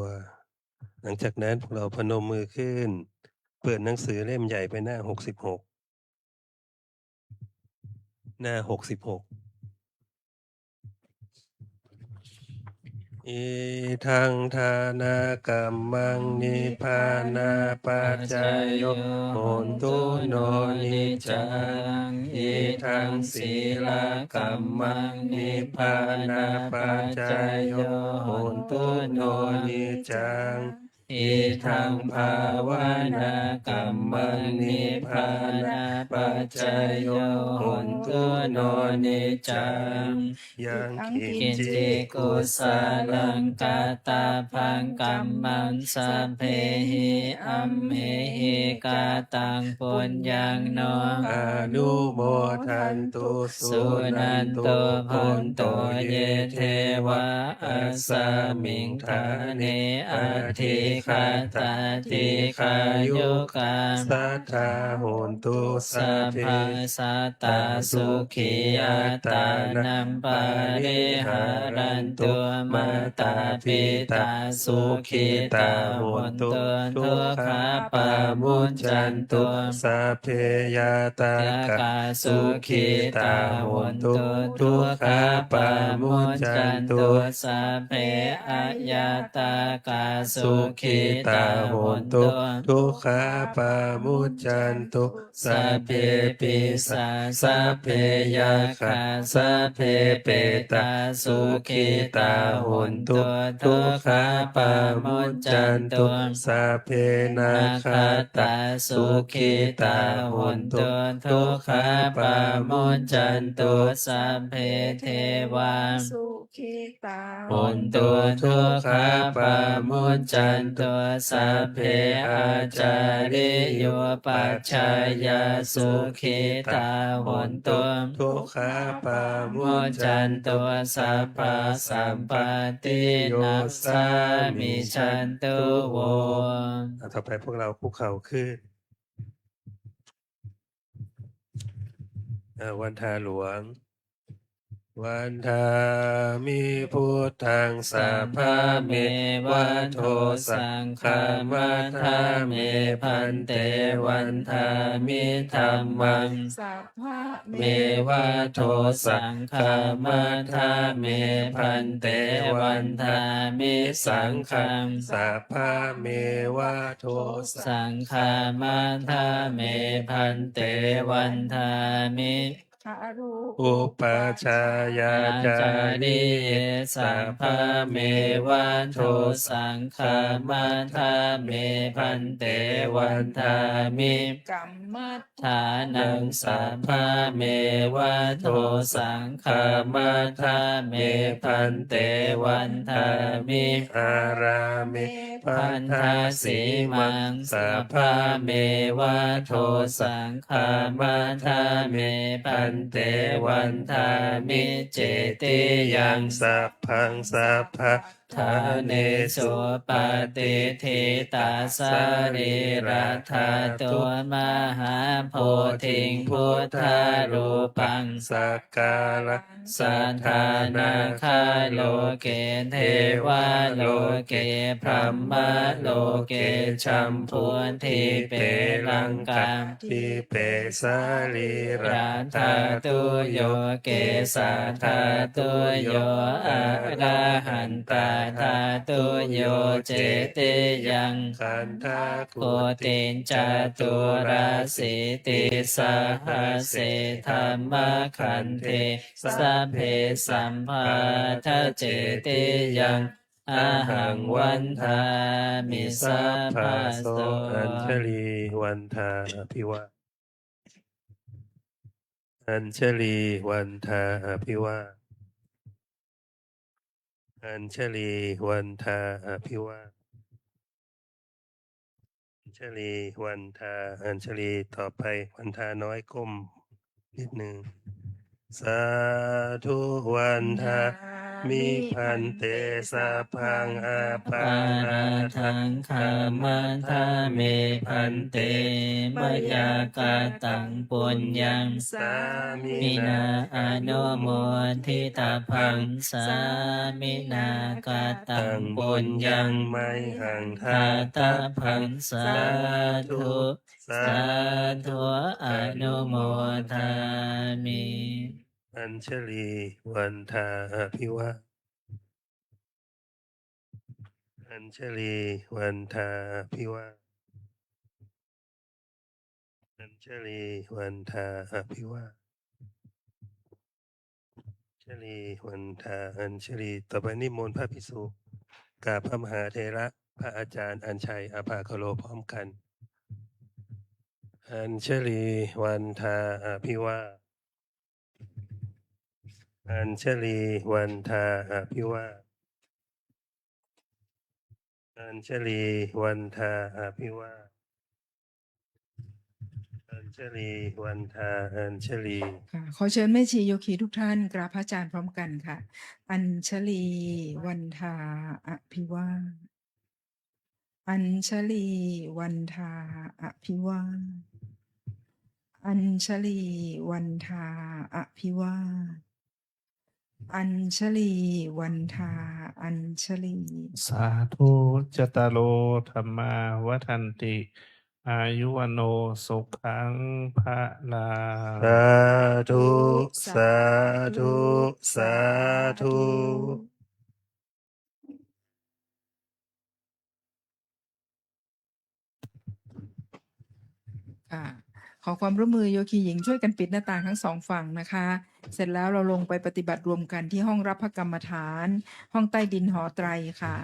หลังจากนั้นพวกเราพนมมือขึ้น เปิดหนังสือเล่มใหญ่ไปหน้าหกสิบหก หน้าหกสิบหก Idaṃ dānakammaṃ nibbānapaccayo hotu no niccaṃ. Idaṃ sīlakammaṃ nibbānapaccayo hotu no niccaṃ. Idaṃ bhāvanākammaṃ nibbānapaccayo hotu no niccaṃ. Yaṃ kiñci kusalaṃ kattabbaṃ kammaṃ sabbehi amhehi kataṃ puññaṃ no anumodantu suṇantu bhonto ye devā asmiṃ ṭhāne adhigatā dīghāyukā sadā hontu sabbe. Sabbā sattā sukhī attānaṃ pariharantu. Mātā pitā sukhitā hontu dukkhā pamuccantu. Sabbe ñātakā sukhitā hontu dukkhā pamuccantu. Sabbe aññātakā sukhitā hontu dukkhā pamuccantu. Sabbe pisā sabbe yakkhā sabbe petā sukhitā hontu dukkhā pamuccantu. Sabbe nakkhattā sukhitā hontu dukkhā pamuccantu. Sabbe devā sukhitā hontu dukkhā pamuccantu. Sabbe ācariyupajjhāyā sukhitā hontu dukkhā pamuccantu. Sabbā sampattīnaṃ samijjhantu vo. อ่ะ ต่อไปพวกเราคุกเข่าขึ้น อ่ะ วันทาหลวง Vandāmi buddhaṃ sabbamevādo saṅghaṃ vandāmi bhante. Vandāmi dhammaṃ sabbamevādo saṅghaṃ vandāmi bhante. Vandāmi saṅghaṃ sabbamevādo saṅghaṃ vandāmi bhante. Vandāmi upajjhāyācariye sabbamevādo saṅghaṃ vandāmi bhante. Vandāmi kammaṭṭhānaṃ sabbamevādo saṅghaṃ vandāmi bhante. Vandāmi ārāme bandhasīmaṃ sabbamevādo saṅghaṃ vandāmi bhante. Vandāmi cetiyaṃ sabbaṃ sabbadhanesu patiṭṭhitā sarīradhātu mahābodhiṃ buddharūpaṃ sakkāra saddhā nāgā loke devā loke brahmā loke jambudīpe laṅkādīpe sarīradhātuyo kesādhātuyo arahantādhātuyo cetiyaṃ gandhakuṭiṃ caturāsītisahasсе dhammakkhandhe sabbe sambuddhacetiyaṃ ahaṃ vandāmi sabbaso. Añjalī vandā abhivā. Añjalī vandā abhivā. Añjalī vandā abhivā. Añjalī vandā. Añjalī ต่อไป วันทาน้อยก้มนิดนึง Sādhu vandā. mi bhante, sabbaṃ aparādhaṃ khamatha me bhante, mayā kataṃ puññaṃ sāminā anumoditabbaṃ, sāminā kataṃ puññaṃ mayhaṃ dātabbaṃ, sādhu sādhu anumodāmi. Añjali vandhā abhivā Añjali vandhā abhivā Añjali vandhā abhivā Añjali vandhā Añjali ต่อไปนิมนต์พระภิกษุกราบพระมหาเถระพระอาจารย์อัญชัย อาภาคโลพร้อมกัน Añjali vandhā abhivā Añjali vandhā abhivā Añjali vandhā abhivā Añjali vandhā Añjali ค่ะ ขอเชิญแม่ชีโยคีทุกท่านกราบพระอาจารย์พร้อมกันค่ะ Añjali vandhā abhivā Añjali vandhā abhivā Añjali vandhā abhivā Añjali vandhā Añjali Sādhu. Cattāro dhammā vaḍḍhanti, āyu vaṇṇo sukhaṃ balaṃ. Sādhu sādhu sādhu ค่ะ ขอความร่วมมือโยคีหญิงช่วยกันปิดหน้าต่างทั้งสองฝั่งนะคะ เสร็จแล้วเราลงไปปฏิบัติรวมกันที่ห้องรับพระกรรมฐาน ห้องใต้ดินหอไตรค่ะ